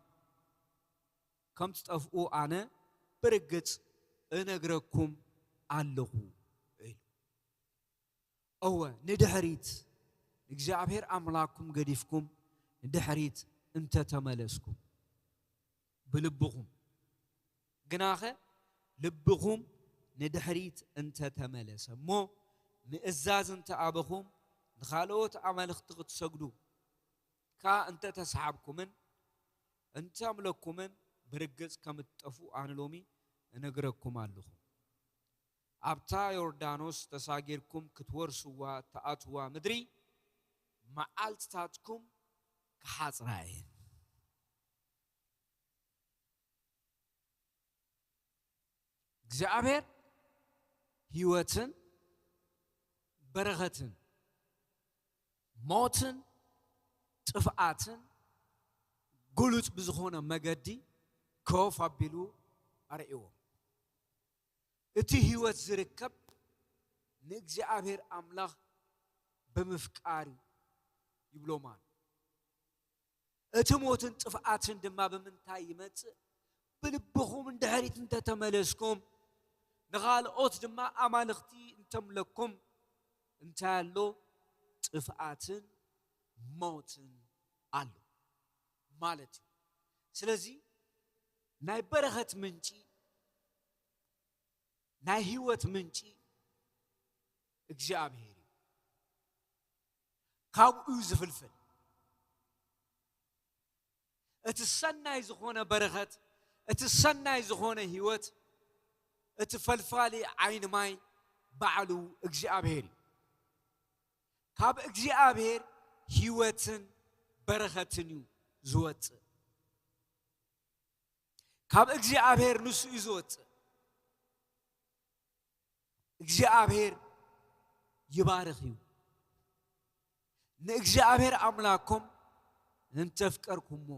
ከም ትጠፍኡ ኣነ ብርግጽ እነግረኩም ኣለኹ ኢሉ። እወ፣ ንድሕሪት፣ ንእግዚኣብሔር ኣምላኽኩም ገዲፍኩም ንድሕሪት እንተ ተመለስኩም፣ ብልብኹም፣ ግናኸ ልብኹም ንድሕሪት እንተ ተመለሰ፣ እሞ ምእዛዝ እንተ ኣበኹም፣ ንኻልኦት ኣማልኽቲ ክትሰግዱ ከኣ እንተ ተሰሓብኩምን እንተ ኣምለኩምን፣ ብርግጽ ከም እትጠፍኡ ኣነ ሎሚ እነግረኩም ኣለኹ። ኣብታ ዮርዳኖስ ተሳጊርኩም ክትወርስዋ እትኣትዋ ምድሪ፣ መዓልትታትኩም ክሓጽራ እየን። እግዚኣብሔር ህይወትን በረኸትን፣ ሞትን ጥፍኣትን ግሉጽ ብዝኾነ መገዲ ኮፍ ኣቢሉ ኣርእይዎም። እቲ ህይወት ዝርከብ ንእግዚኣብሔር ኣምላኽ ብምፍቃር እዩ ይብሎም ኣሎ። እቲ ሞትን ጥፍኣትን ድማ ብምንታይ ይመጽእ? ብልብኹም እንድሕሪት እንተተመለስኩም፣ ንኻልኦት ድማ ኣማልኽቲ እንተምለኩም፣ እንታይ ኣሎ? ጥፍኣትን ሞትን ኣሎ ማለት እዩ። ስለዚ ናይ በረኸት ምንጪ፣ ናይ ህይወት ምንጪ እግዚኣብሔር እዩ። ካብኡ እዩ ዝፍልፍል። እቲ ሰናይ ዝኾነ በረኸት፣ እቲ ሰናይ ዝኾነ ህይወት፣ እቲ ፈልፋሊ ዓይኒ ማይ ባዕሉ እግዚኣብሔር እዩ። ካብ እግዚኣብሔር ህይወትን በረኸትን እዩ ዝወጽእ። ካብ እግዚኣብሔር ንሱ እዩ ዝወጽእ። እግዚኣብሔር ይባርኽ እዩ። ንእግዚኣብሔር ኣምላኽኩም እንተፍቀርኩሞ፣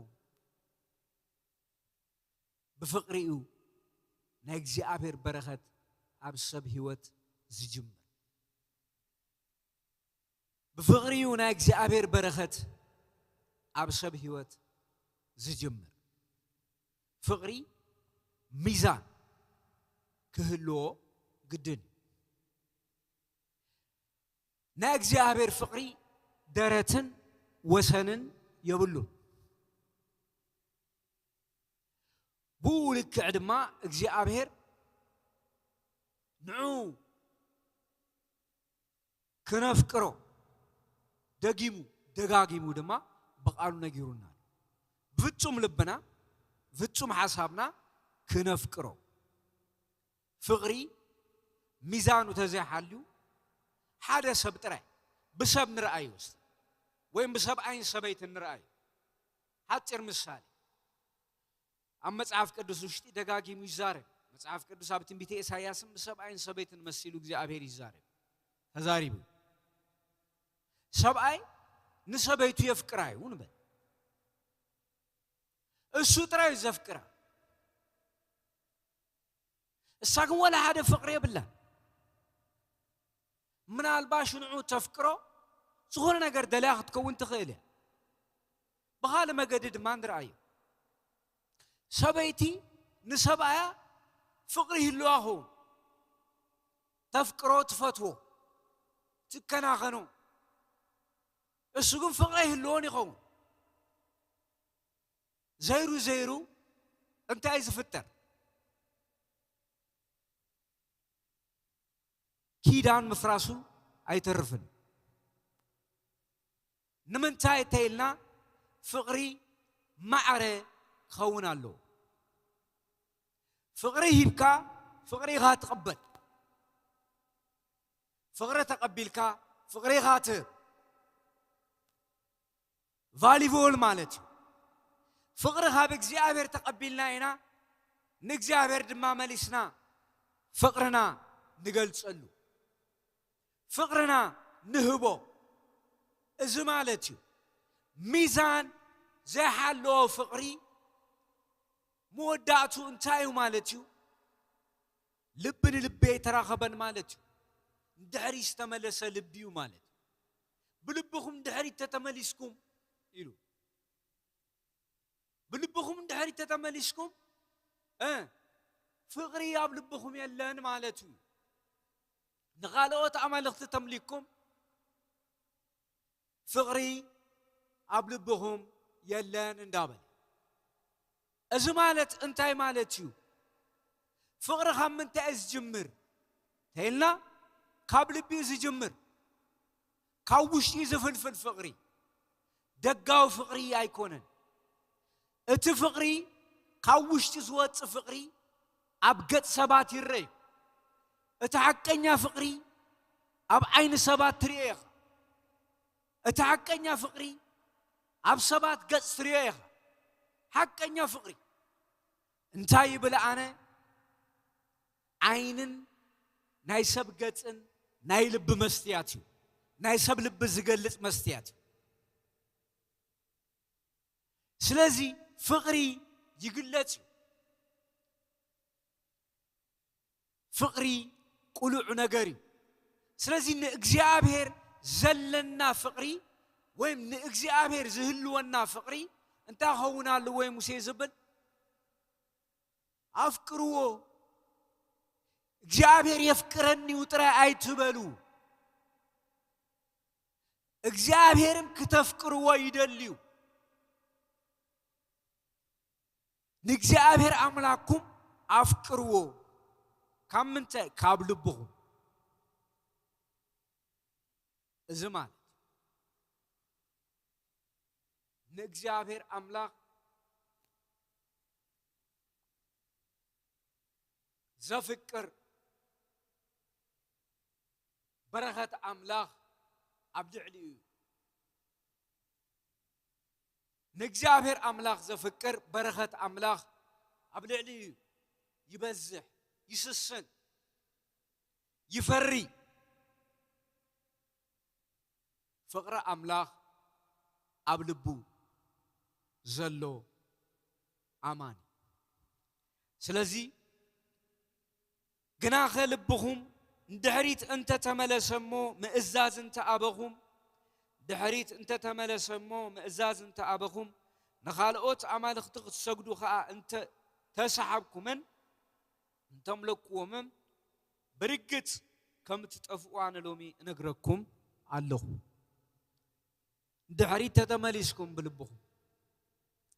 ብፍቕሪ እዩ ናይ እግዚኣብሔር በረኸት ኣብ ሰብ ህይወት ዝጅምር። ብፍቕሪ እዩ ናይ እግዚኣብሔር በረኸት ኣብ ሰብ ህይወት ዝጅምር። ፍቕሪ ሚዛን ክህልዎ ግድን እዩ። ናይ እግዚኣብሔር ፍቕሪ ደረትን ወሰንን የብሉን። ብኡ ልክዕ ድማ እግዚኣብሔር ንዑ ክነፍቅሮ ደጊሙ ደጋጊሙ ድማ ብቓሉ ነጊሩና ኣሎ። ብፍጹም ልብና፣ ብፍጹም ሓሳብና ክነፍቅሮ። ፍቕሪ ሚዛኑ ተዘይሓልዩ ሓደ ሰብ ጥራይ ብሰብ ንርኣዮ እስቲ፣ ወይም ብሰብኣይን ሰበይትን ንርኣዮ። ሓጺር ምሳሌ፣ ኣብ መጽሓፍ ቅዱስ ውሽጢ ደጋጊሙ ይዛረብ። መጽሓፍ ቅዱስ ኣብ ትንቢተ ኢሳይያስን ብሰብኣይን ሰበይትን መሲሉ እግዚኣብሔር ይዛረብ፣ ተዛሪቡ። ሰብኣይ ንሰበይቱ የፍቅራ እዩ ንበል። እሱ ጥራይ እዩ ዘፍቅራ። እሳ ግን ወላ ሓደ ፍቕሪ የብላን። ምናልባሽ ንዑ ተፍቅሮ ዝኾነ ነገር ደልያ ክትከውን ትኽእል እያ። ብኻልእ መገዲ ድማ ንርኣዮ። ሰበይቲ ንሰብኣያ ፍቕሪ ይህልዋ ኸውን። ተፍቅሮ፣ ትፈትዎ፣ ትከናኸኖ። እሱ ግን ፍቕሪ ኣይህልዎን ይኸውን። ዘይሩ ዘይሩ እንታይ ዝፍጠር? ኪዳን ምፍራሱ ኣይተርፍን። ንምንታይ እንተኢልና ፍቕሪ ማዕረ ክኸውን ኣለዎ። ፍቕሪ ሂብካ ፍቕሪ ኢኻ ትቕበል። ፍቕሪ ተቐቢልካ ፍቕሪ ኢኻ ትህብ። ቫሊቮል ማለት እዩ። ፍቕሪ ካብ እግዚኣብሔር ተቐቢልና ኢና፣ ንእግዚኣብሔር ድማ መሊስና ፍቕርና ንገልጸሉ፣ ፍቕርና ንህቦ። እዚ ማለት እዩ ሚዛን ዘይሓለዎ ፍቕሪ መወዳእቱ እንታይ እዩ ማለት እዩ? ልቢ ንልቢ ኣይተራኸበን ማለት እዩ። ንድሕሪ ዝተመለሰ ልቢ እዩ ማለት እዩ። ብልብኹም ድሕሪት ተተመሊስኩም ኢሉ። ብልብኹም ድሕሪት ተተመሊስኩም፣ እ፣ ፍቕሪ ኣብ ልብኹም የለን ማለት እዩ። ንኻልኦት ኣማልኽቲ ተምሊኩም ፍቕሪ ኣብ ልብኹም የለን እንዳበለ። እዚ ማለት እንታይ ማለት እዩ? ፍቕሪ ካብ ምንታይ እዩ ዝጅምር? ተይልና ካብ ልቢ እዩ ዝጅምር። ካብ ውሽጢ እዩ ዝፍልፍል ፍቕሪ። ደጋዊ ፍቕሪ ኣይኮነን። እቲ ፍቕሪ ካብ ውሽጢ ዝወጽእ ፍቕሪ ኣብ ገጽ ሰባት ይረዩ። እቲ ሓቀኛ ፍቕሪ ኣብ ዓይኒ ሰባት ትርእዮ ኢኻ። እቲ ሓቀኛ ፍቕሪ ኣብ ሰባት ገጽ ትርእዮ ኢኻ። ሓቀኛ ፍቕሪ እንታይ ይብል ኣነ? ዓይንን ናይ ሰብ ገጽን ናይ ልቢ መስትያት እዩ። ናይ ሰብ ልቢ ዝገልጽ መስትያት እዩ። ስለዚ ፍቕሪ ይግለጽ እዩ። ፍቕሪ ቅሉዕ ነገር እዩ። ስለዚ ንእግዚኣብሔር ዘለና ፍቕሪ ወይም ንእግዚኣብሔር ዝህልወና ፍቕሪ እንታይ ክኸውን ኣለዎ? ሙሴ ዝብል ኣፍቅርዎ። እግዚኣብሔር የፍቅረኒ እዩ ጥራይ ኣይትበሉ። እግዚኣብሔርም ክተፍቅርዎ ይደልዩ። ንእግዚኣብሔር ኣምላክኩም ኣፍቅርዎ። ካብ ምንታይ? ካብ ልብኹም። እዚ ማለት ንእግዚኣብሔር ኣምላኽ ዘፍቅር በረኸት ኣምላኽ ኣብ ልዕሊኡ እዩ። ንእግዚኣብሔር ኣምላኽ ዘፍቅር በረኸት ኣምላኽ ኣብ ልዕሊኡ እዩ። ይበዝሕ፣ ይስስን፣ ይፈሪ። ፍቕሪ ኣምላኽ ኣብ ልቡ ዘሎ ኣማኒ። ስለዚ ግናኸ ልብኹም ንድሕሪት እንተተመለሰ እሞ ምእዛዝ እንተኣበኹም ድሕሪት እንተተመለሰ እሞ ምእዛዝ እንተኣበኹም ንኻልኦት ኣማልኽቲ ክትሰግዱ ኸኣ እንተ ተሰሓብኩምን እንተምለክዎምን ብርግጽ ከም እትጠፍኡ ኣነ ሎሚ እነግረኩም ኣለኹ። ንድሕሪት ተተመሊስኩም ብልብኹም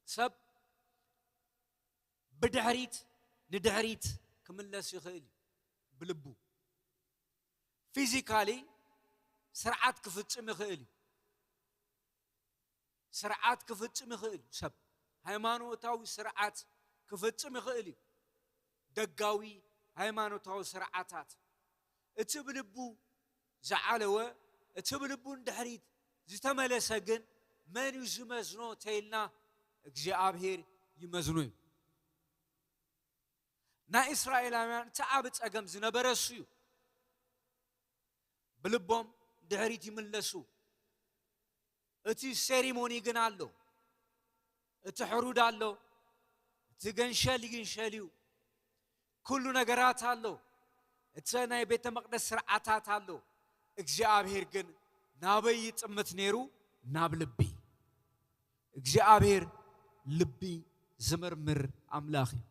ሰብ ብድሕሪት ንድሕሪት ክምለስ ይኽእል እዩ። ብልቡ ፊዚካሊ ስርዓት ክፍጽም ይኽእል እዩ። ስርዓት ክፍጽም ይኽእል እዩ። ሰብ ሃይማኖታዊ ስርዓት ክፍጽም ይኽእል እዩ። ደጋዊ ሃይማኖታዊ ስርዓታት እቲ ብልቡ ዝዓለወ እቲ ብልቡ ንድሕሪት ዝተመለሰ ግን መን እዩ ዝመዝኖ ተይልና እግዚኣብሔር ይመዝኖ እዩ። ናይ እስራኤላውያን እቲ ዓብ ጸገም ዝነበረ እሱ እዩ። ብልቦም ድሕሪት ይምለሱ። እቲ ሴሪሞኒ ግን ኣሎ። እቲ ሕሩድ ኣሎ። እቲ ገንሸል ይግንሸል እዩ። ኩሉ ነገራት ኣሎ። እቲ ናይ ቤተ መቕደስ ስርዓታት ኣሎ። እግዚኣብሔር ግን ናበይ ይጥምት ነይሩ? ናብ ልቢ። እግዚኣብሔር ልቢ ዝምርምር ኣምላኽ እዩ።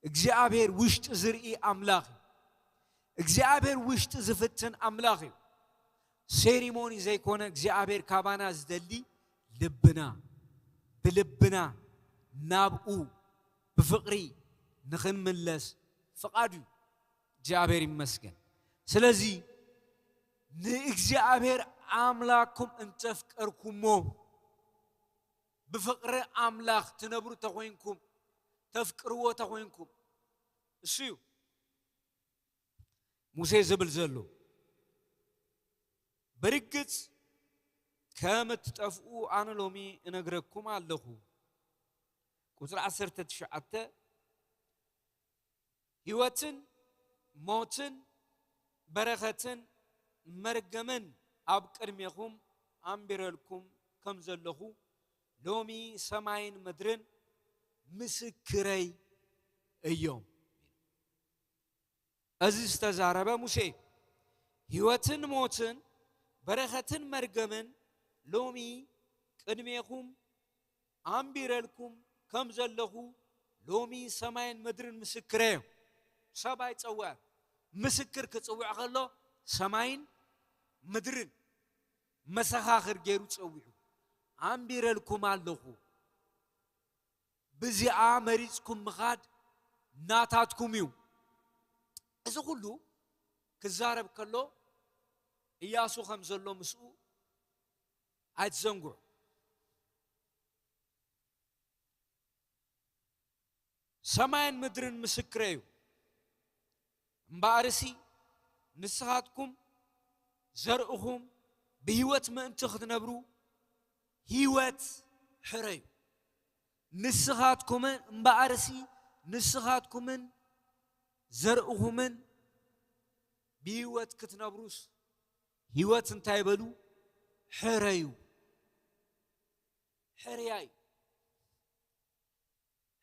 እግዚኣብሔር ውሽጢ ዝርኢ ኣምላኽ እዩ። እግዚኣብሔር ውሽጢ ዝፍትን ኣምላኽ እዩ። ሴሪሞኒ ዘይኮነ እግዚኣብሔር ካባና ዝደሊ ልብና ብልብና ናብኡ ብፍቕሪ ንኽንምለስ ፍቓዱ እዩ። እግዚኣብሔር ይመስገን። ስለዚ ንእግዚኣብሔር ኣምላክኩም እንተፍቀርኩሞ ብፍቕሪ ኣምላኽ ትነብሩ ተኾይንኩም ተፍቅርዎ ተኾይንኩም እሱ እዩ ሙሴ ዝብል ዘሎ ብርግጽ ከም እትጠፍኡ ኣነ ሎሚ እነግረኩም ኣለኹ። ቁጽሪ ዓሰርተ ትሽዓተ ህይወትን ሞትን በረኸትን መርገምን ኣብ ቅድሜኹም ኣንቢረልኩም ከም ዘለኹ ሎሚ ሰማይን ምድርን ምስክረይ እዮም። እዚ ዝተዛረበ ሙሴ ህይወትን ሞትን በረኸትን መርገምን ሎሚ ቅድሜኹም ኣንቢረልኩም ከም ዘለኹ ሎሚ ሰማይን ምድርን ምስክረ እዮም። ሰብ ኣይጸውዐን። ምስክር ክጽውዕ ከሎ ሰማይን ምድርን መሰኻኽር ገይሩ ጸዊዑ ኣንቢረልኩም ኣለኹ። ብዚኣ መሪጽኩም ምኻድ ናታትኩም እዩ። እዚ ኩሉ ክዛረብ ከሎ እያሱ ከም ዘሎ ምስኡ ኣይትዘንግዑ። ሰማይን ምድርን ምስክረ እዩ። እምበኣርሲ ንስኻትኩም ዘርእኹም ብህይወት ምእንቲ ክትነብሩ ህይወት ሕረዩ። ንስኻትኩምን እምበኣርሲ ንስኻትኩምን ዘርእኹምን ብህይወት ክትነብሩስ ህይወት እንታይ በሉ? ሕረዩ። ሕርያ እዩ።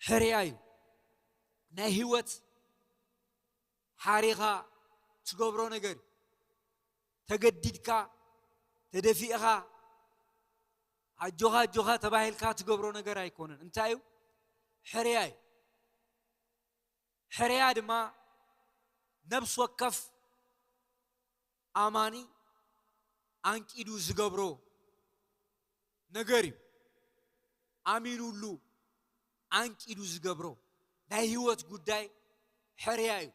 ሕርያ እዩ። ናይ ህይወት ሓሪኻ ትገብሮ ነገር እዩ። ተገዲድካ ተደፊእኻ ኣጆኻ ኣጆኻ ተባሂልካ ትገብሮ ነገር ኣይኮነን። እንታይ እዩ? ሕርያ እዩ። ሕርያ ድማ ነብሲ ወከፍ ኣማኒ ኣንቂዱ ዝገብሮ ነገር እዩ። ኣሚኑሉ ኣንቂዱ ዝገብሮ ናይ ህይወት ጉዳይ ሕርያ እዩ።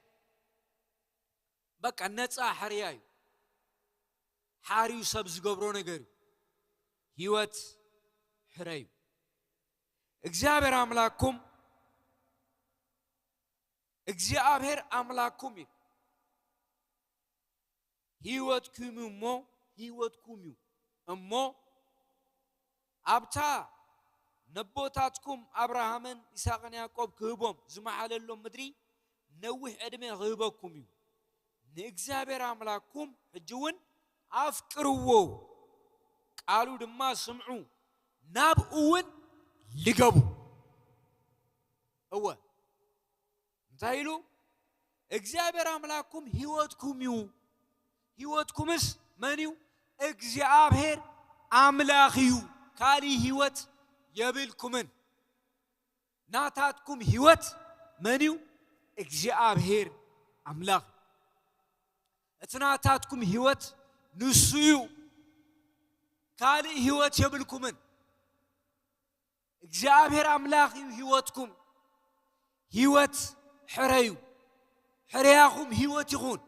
በቃ ነፃ ሕርያ እዩ። ሓርዩ ሰብ ዝገብሮ ነገር እዩ። ህይወት ሕረዩ። እግዚኣብሔር ኣምላክኩም እግዚኣብሔር ኣምላክኩም እዩ። ህይወትኩም እዩ እሞ ህይወትኩም እዩ እሞ ኣብታ ነቦታትኩም ኣብርሃምን ይስሐቅን ያዕቆብ ክህቦም ዝመሓለሎም ምድሪ ነዊሕ ዕድመ ክህበኩም እዩ። ንእግዚኣብሔር ኣምላክኩም ሕጂ እውን ኣፍቅርዎ፣ ቃሉ ድማ ስምዑ፣ ናብኡ እውን ልገቡ። እወ፣ እንታይ ኢሉ? እግዚኣብሔር ኣምላኽኩም ህይወትኩም እዩ። ህይወትኩምስ መን እዩ? እግዚኣብሔር ኣምላኽ እዩ። ካልእ ህይወት የብልኩምን። ናታትኩም ህይወት መን እዩ? እግዚኣብሔር ኣምላኽ። እቲ ናታትኩም ህይወት ንሱ እዩ። ካልእ ህይወት የብልኩምን። እግዚኣብሔር ኣምላኽ እዩ ህይወትኩም። ህይወት ሕረዩ። ሕርያኹም ህይወት ይኹን።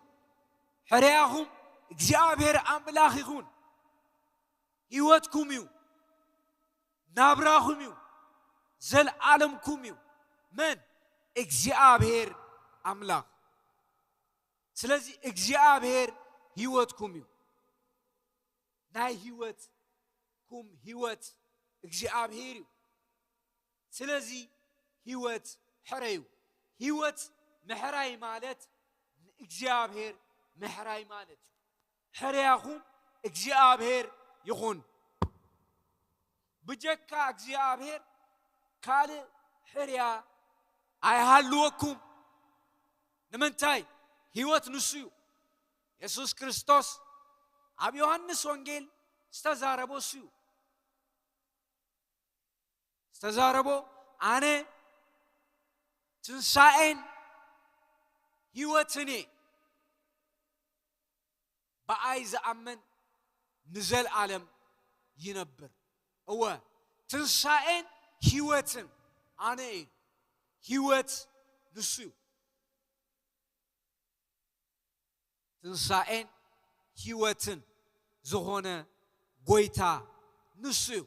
ሕርያኹም እግዚኣብሔር ኣምላኽ ይኹን። ህይወትኩም እዩ። ናብራኹም እዩ። ዘልዓለምኩም እዩ። መን? እግዚኣብሔር ኣምላኽ። ስለዚ እግዚኣብሔር ህይወትኩም እዩ። ናይ ህይወትኩም ህይወት እግዚኣብሔር እዩ። ስለዚ ህይወት ሕረዩ። ህይወት ምሕራይ ማለት ንእግዚኣብሔር ምሕራይ ማለት እዩ። ሕርያኹም እግዚኣብሔር ይኹን። ብጀካ እግዚኣብሔር ካልእ ሕርያ ኣይሃልወኩም። ንምንታይ? ህይወት ንሱ እዩ። የሱስ ክርስቶስ ኣብ ዮሃንስ ወንጌል ዝተዛረቦ እሱ እዩ። ዝተዛረቦ፣ ኣነ ትንሳኤን ህይወትን እየ፣ ብኣይ ዝኣምን ንዘልኣለም ይነብር። እወ፣ ትንሳኤን ህይወትን ኣነ እየ። ህይወት ንሱ እዩ። ትንሳኤን ህይወትን ዝኾነ ጎይታ ንሱ እዩ።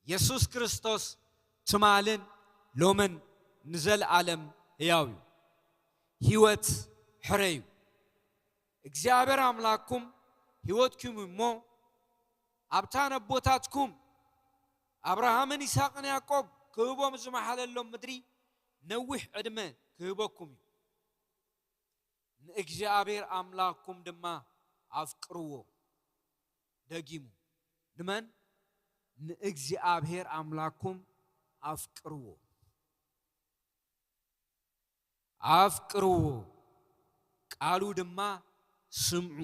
የሱስ ክርስቶስ ትማልን ሎምን ንዘለኣለም ህያው እዩ። ህይወት ሕረዩ። እግዚኣብሔር ኣምላክኩም ህይወትኩም እሞ ኣብታ ነቦታትኩም ኣብርሃምን ይስሐቅን ያዕቆብ ክህቦም ዝመሓለሎም ምድሪ ነዊሕ ዕድመ ክህበኩም እዩ። ንእግዚኣብሔር ኣምላክኩም ድማ ኣፍቅርዎ። ደጊሙ፣ ንመን? ንእግዚኣብሔር ኣምላክኩም ኣፍቅርዎ። ኣፍቅርዎ፣ ቃሉ ድማ ስምዑ፣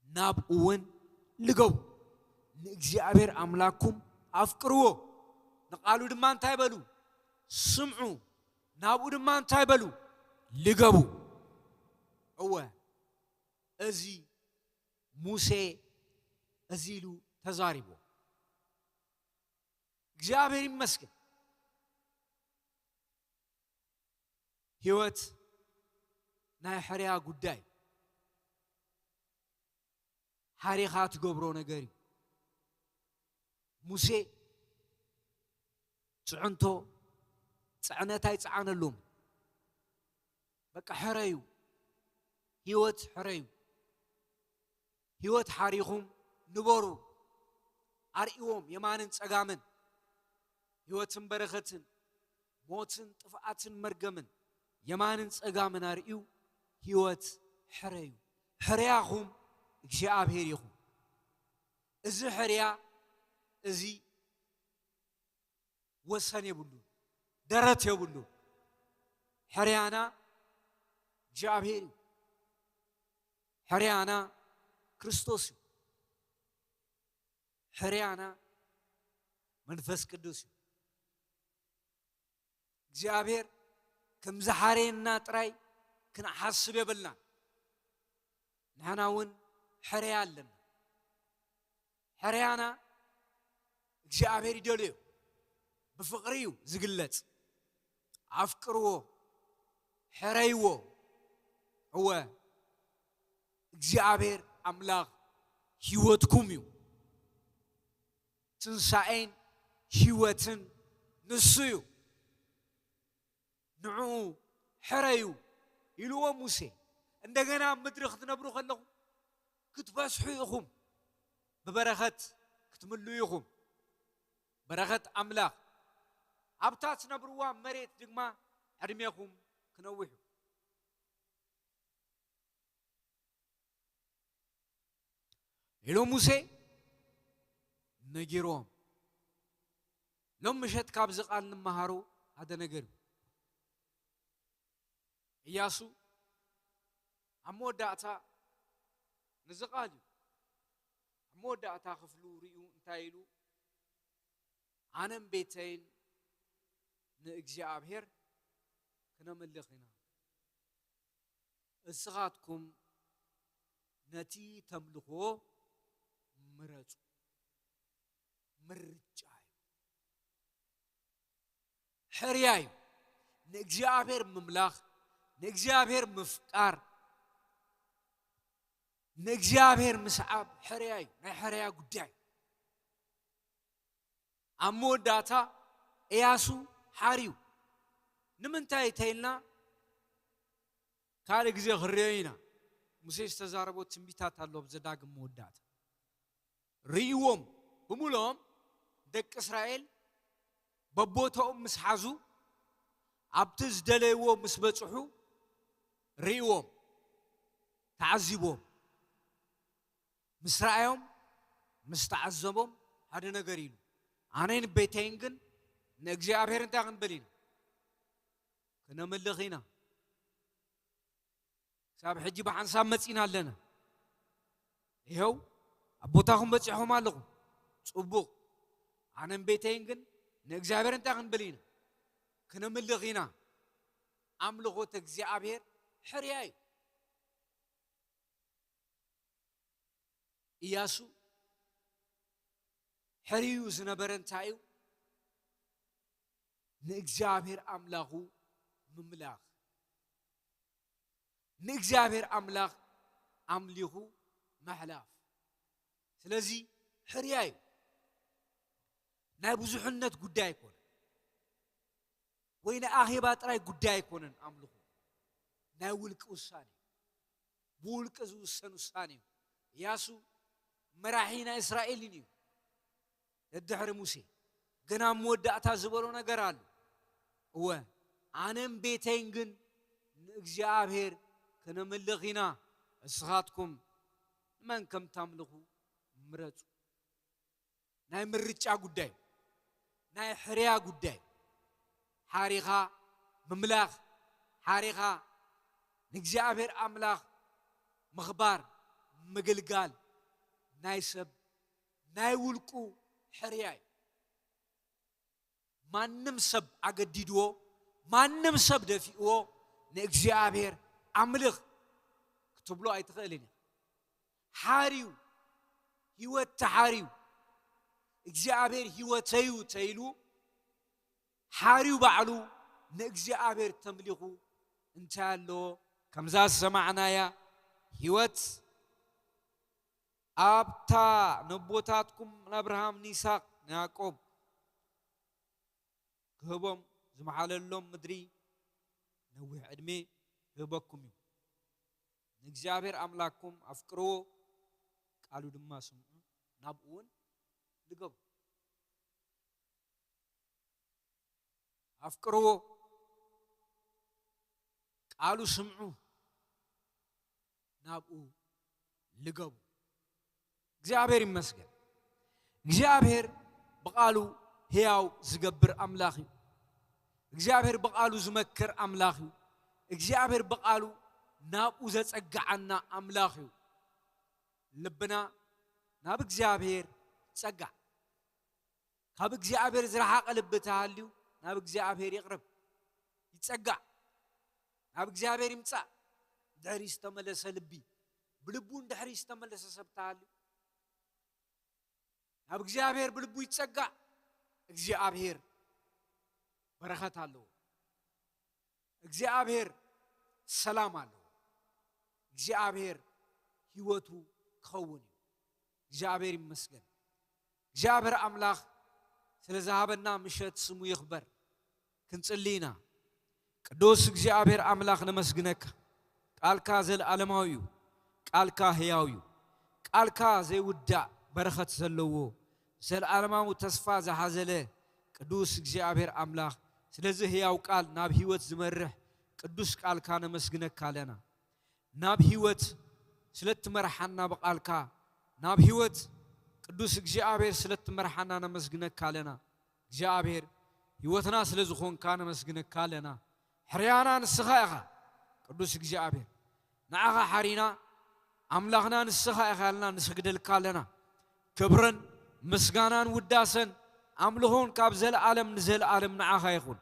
ናብኡ እውን ልገቡ። ንእግዚኣብሔር ኣምላክኩም ኣፍቅርዎ፣ ንቃሉ ድማ እንታይ በሉ? ስምዑ፣ ናብኡ ድማ እንታይ በሉ? ልገቡ። እወ፣ እዚ ሙሴ እዚ ኢሉ ተዛሪቡ። እግዚኣብሔር ይመስገን። ህይወት ናይ ሕርያ ጉዳይ ሓሪኻ ትገብሮ ነገር እዩ። ሙሴ ጽዕንቶ፣ ጽዕነት ኣይጸዓነሉን። በቃ ሕረዩ፣ ህይወት ሕረዩ። ህይወት ሓሪኹም ንበሩ። ኣርእይዎም የማንን ጸጋምን፣ ህይወትን በረኸትን፣ ሞትን ጥፍኣትን መርገምን የማንን ጸጋምን ኣርእዩ፣ ህይወት ሕረዩ። ሕርያኹም እግዚኣብሔር ይኹን። እዚ ሕርያ እዚ ወሰን የብሉን፣ ደረት የብሉን። ሕርያና እግዚኣብሔር እዩ። ሕርያና ክርስቶስ እዩ። ሕርያና መንፈስ ቅዱስ እዩ። እግዚኣብሔር ከም ዝሓረየና ጥራይ ክንሓስብ የብልናን። ንሕና እውን ሕርያ ኣለና። ሕርያና እግዚኣብሔር ይደልዮ። ብፍቕሪ እዩ ዝግለጽ። ኣፍቅርዎ፣ ሕረይዎ። እወ፣ እግዚኣብሔር ኣምላኽ ህይወትኩም እዩ። ትንሳኤን ህይወትን ንሱ እዩ። ንዕኡ ሕረዩ ኢልዎ ሙሴ። እንደገና ኣብ ምድሪ ክትነብሩ ከለኹም ክትበዝሑ ኢኹም፣ ብበረኸት ክትምልኡ ኢኹም። በረኸት ኣምላኽ ኣብታ ትነብርዋ መሬት ድማ ዕድሜኹም ክነውሕ እዩ። ኢሉ ሙሴ ነጊርዎም። ሎም ምሸት ካብዚ ቃል ንመሃሮ ሓደ ነገር እዩ። ኢያሱ ኣብ መወዳእታ፣ ነዚ ቃል እዩ፣ ኣብ መወዳእታ ክፍሉ ርእዩ እንታይ ኢሉ? ኣነን ቤተይን ንእግዚኣብሔር ክነምልኽ ኢና፣ እስኻትኩም ነቲ ተምልኽዎ ምረጹ። ምርጫ እዩ። ሕርያ እዩ። ንእግዚኣብሔር ምምላኽ፣ ንእግዚኣብሔር ምፍቃር፣ ንእግዚኣብሔር ምስዓብ ሕርያ እዩ። ናይ ሕርያ ጉዳይ እዩ። ኣብ መወዳእታ እያሱ ሓርዩ። ንምንታይ ተይልና ካልእ ግዜ ክንሪኦ ኢና። ሙሴ ዝተዛረቦ ትንቢታት ኣሎ ኣብ ዘዳግም መወዳእታ። ርእይዎም ብምልኦም ደቂ እስራኤል በቦታኦም ምስ ሓዙ ኣብቲ ዝደለይዎ ምስ በጽሑ ርእይዎም ተዓዚብዎም። ምስ ረኣዮም ምስ ተዓዘቦም ሓደ ነገር ኢሉ ኣነን ቤተይን ግን ንእግዚኣብሔር እንታይ ክንብል ኢና? ክነምልኽ ኢና። ክሳብ ሕጂ ብሓንሳብ መጺና ኣለና። ይኸው ኣብ ቦታኹም በጺሖም ኣለኹም። ጽቡቕ። ኣነን ቤተይን ግን ንእግዚኣብሔር እንታይ ክንብል ኢና? ክነምልኽ ኢና። ኣምልኾት እግዚኣብሔር ሕርያ እዩ። ኢያሱ ሕርዩ ዝነበረ እንታይ እዩ? ንእግዚኣብሔር ኣምላኹ ምምላኽ፣ ንእግዚኣብሔር ኣምላኽ ኣምሊኹ ምሕላፍ። ስለዚ ሕርያ እዩ። ናይ ብዙሕነት ጉዳይ ኣይኮነን፣ ወይ ናይ ኣኼባ ጥራይ ጉዳይ ኣይኮነን። ኣምልኹ ናይ ውልቂ ውሳኔ እዩ። ብውልቂ ዝውሰን ውሳኔ እዩ። ኢያሱ መራሒ ናይ እስራኤልን እዩ። ደድሕሪ ሙሴ ግን ኣብ መወዳእታ ዝበሎ ነገር ኣሎ። እወ ኣነን ቤተይን ግን ንእግዚኣብሔር ክነምልኽ ኢና፣ እስኻትኩም ንመን ከም ታምልኹ ምረጹ። ናይ ምርጫ ጉዳይ፣ ናይ ሕርያ ጉዳይ። ሓሪኻ ምምላኽ፣ ሓሪኻ ንእግዚኣብሔር ኣምላኽ ምኽባር፣ ምግልጋል ናይ ሰብ ናይ ውልቁ ሕርያ እዩ። ማንም ሰብ ኣገዲድዎ፣ ማንም ሰብ ደፊእዎ ንእግዚኣብሔር ኣምልኽ ክትብሎ ኣይትኽእልን ኢኻ። ሓርዩ፣ ህይወት ተሓርዩ፣ እግዚኣብሔር ህይወተዩ ተይሉ ሓርዩ ባዕሉ ንእግዚኣብሔር ተምሊኹ እንታይ ኣለዎ? ከምዛ ዝሰማዕናያ ህይወት ኣብታ ነቦታትኩም ንኣብርሃም፣ ንይስሐቅ፣ ንያዕቆብ ክህቦም ዝመሓለሎም ምድሪ ነዊሕ ዕድሜ ክህበኩም እዩ። ንእግዚኣብሔር ኣምላክኩም ኣፍቅርዎ፣ ቃሉ ድማ ስምዑ፣ ናብኡ እውን ልገቡ። ኣፍቅርዎ፣ ቃሉ ስምዑ፣ ናብኡ ልገቡ። እግዚኣብሔር ይመስገን። እግዚኣብሔር ብቃሉ ሕያው ዝገብር ኣምላኽ እዩ። እግዚኣብሔር ብቃሉ ዝመክር ኣምላኽ እዩ። እግዚኣብሔር ብቃሉ ናብኡ ዘጸግዓና ኣምላኽ እዩ። ልብና ናብ እግዚኣብሔር ይጸጋዕ። ካብ እግዚኣብሔር ዝረሓቐ ልቢ ተሃልዩ ናብ እግዚኣብሔር ይቕረብ፣ ይጸጋዕ፣ ናብ እግዚኣብሔር ይምጻእ። ድሕሪ ዝተመለሰ ልቢ፣ ብልቡ እንድሕሪ ዝተመለሰ ሰብ ተሃልዩ ናብ እግዚኣብሔር ብልቡ ይጸጋዕ። እግዚኣብሔር በረኸት ኣለዎ። እግዚኣብሔር ሰላም ኣለዎ። እግዚኣብሔር ህይወቱ ክኸውን እዩ። እግዚኣብሔር ይመስገን። እግዚኣብሔር ኣምላኽ ስለ ዝሃበና ምሸት ስሙ ይኽበር። ክንጽሊ ኢና። ቅዱስ እግዚኣብሔር ኣምላኽ ነመስግነካ። ቃልካ ዘለዓለማዊ እዩ። ቃልካ ህያው እዩ። ቃልካ ዘይውዳእ በረኸት ዘለዎ፣ ዘለዓለማዊ ተስፋ ዝሓዘለ ቅዱስ እግዚኣብሔር ኣምላኽ፣ ስለዚ ህያው ቃል፣ ናብ ህይወት ዝመርሕ ቅዱስ ቃልካ ነመስግነካ ኣለና። ናብ ህይወት ስለ እትመርሓና ብቃልካ፣ ናብ ህይወት ቅዱስ እግዚኣብሔር ስለ እትመርሓና ነመስግነካ ኣለና። እግዚኣብሔር፣ ህይወትና ስለ ዝኾንካ ነመስግነካ ኣለና። ሕርያና ንስኻ ኢኻ። ቅዱስ እግዚኣብሔር፣ ንዓኻ ሓሪና፣ ኣምላኽና ንስኻ ኢኻ ኢልና ንሰግደልካ ኣለና። ክብርን ምስጋናን ውዳሰን ኣምልኾን ካብ ዘለኣለም ንዘለኣለም ንዓኻ ይኹን።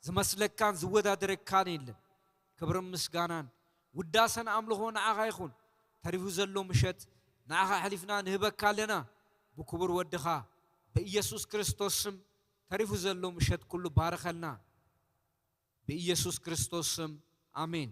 ዝመስለካን ዝወዳደረካን የለን። ክብርን ምስጋናን ውዳሰን ኣምልኾ ንዓኻ ይኹን። ተሪፉ ዘሎ ምሸት ንዓኻ ኣሕሊፍና ንህበካ ኣለና። ብክቡር ወድኻ ብኢየሱስ ክርስቶስ ስም ተሪፉ ዘሎ ምሸት ኩሉ ባርኸልና። ብኢየሱስ ክርስቶስ ስም ኣሜን።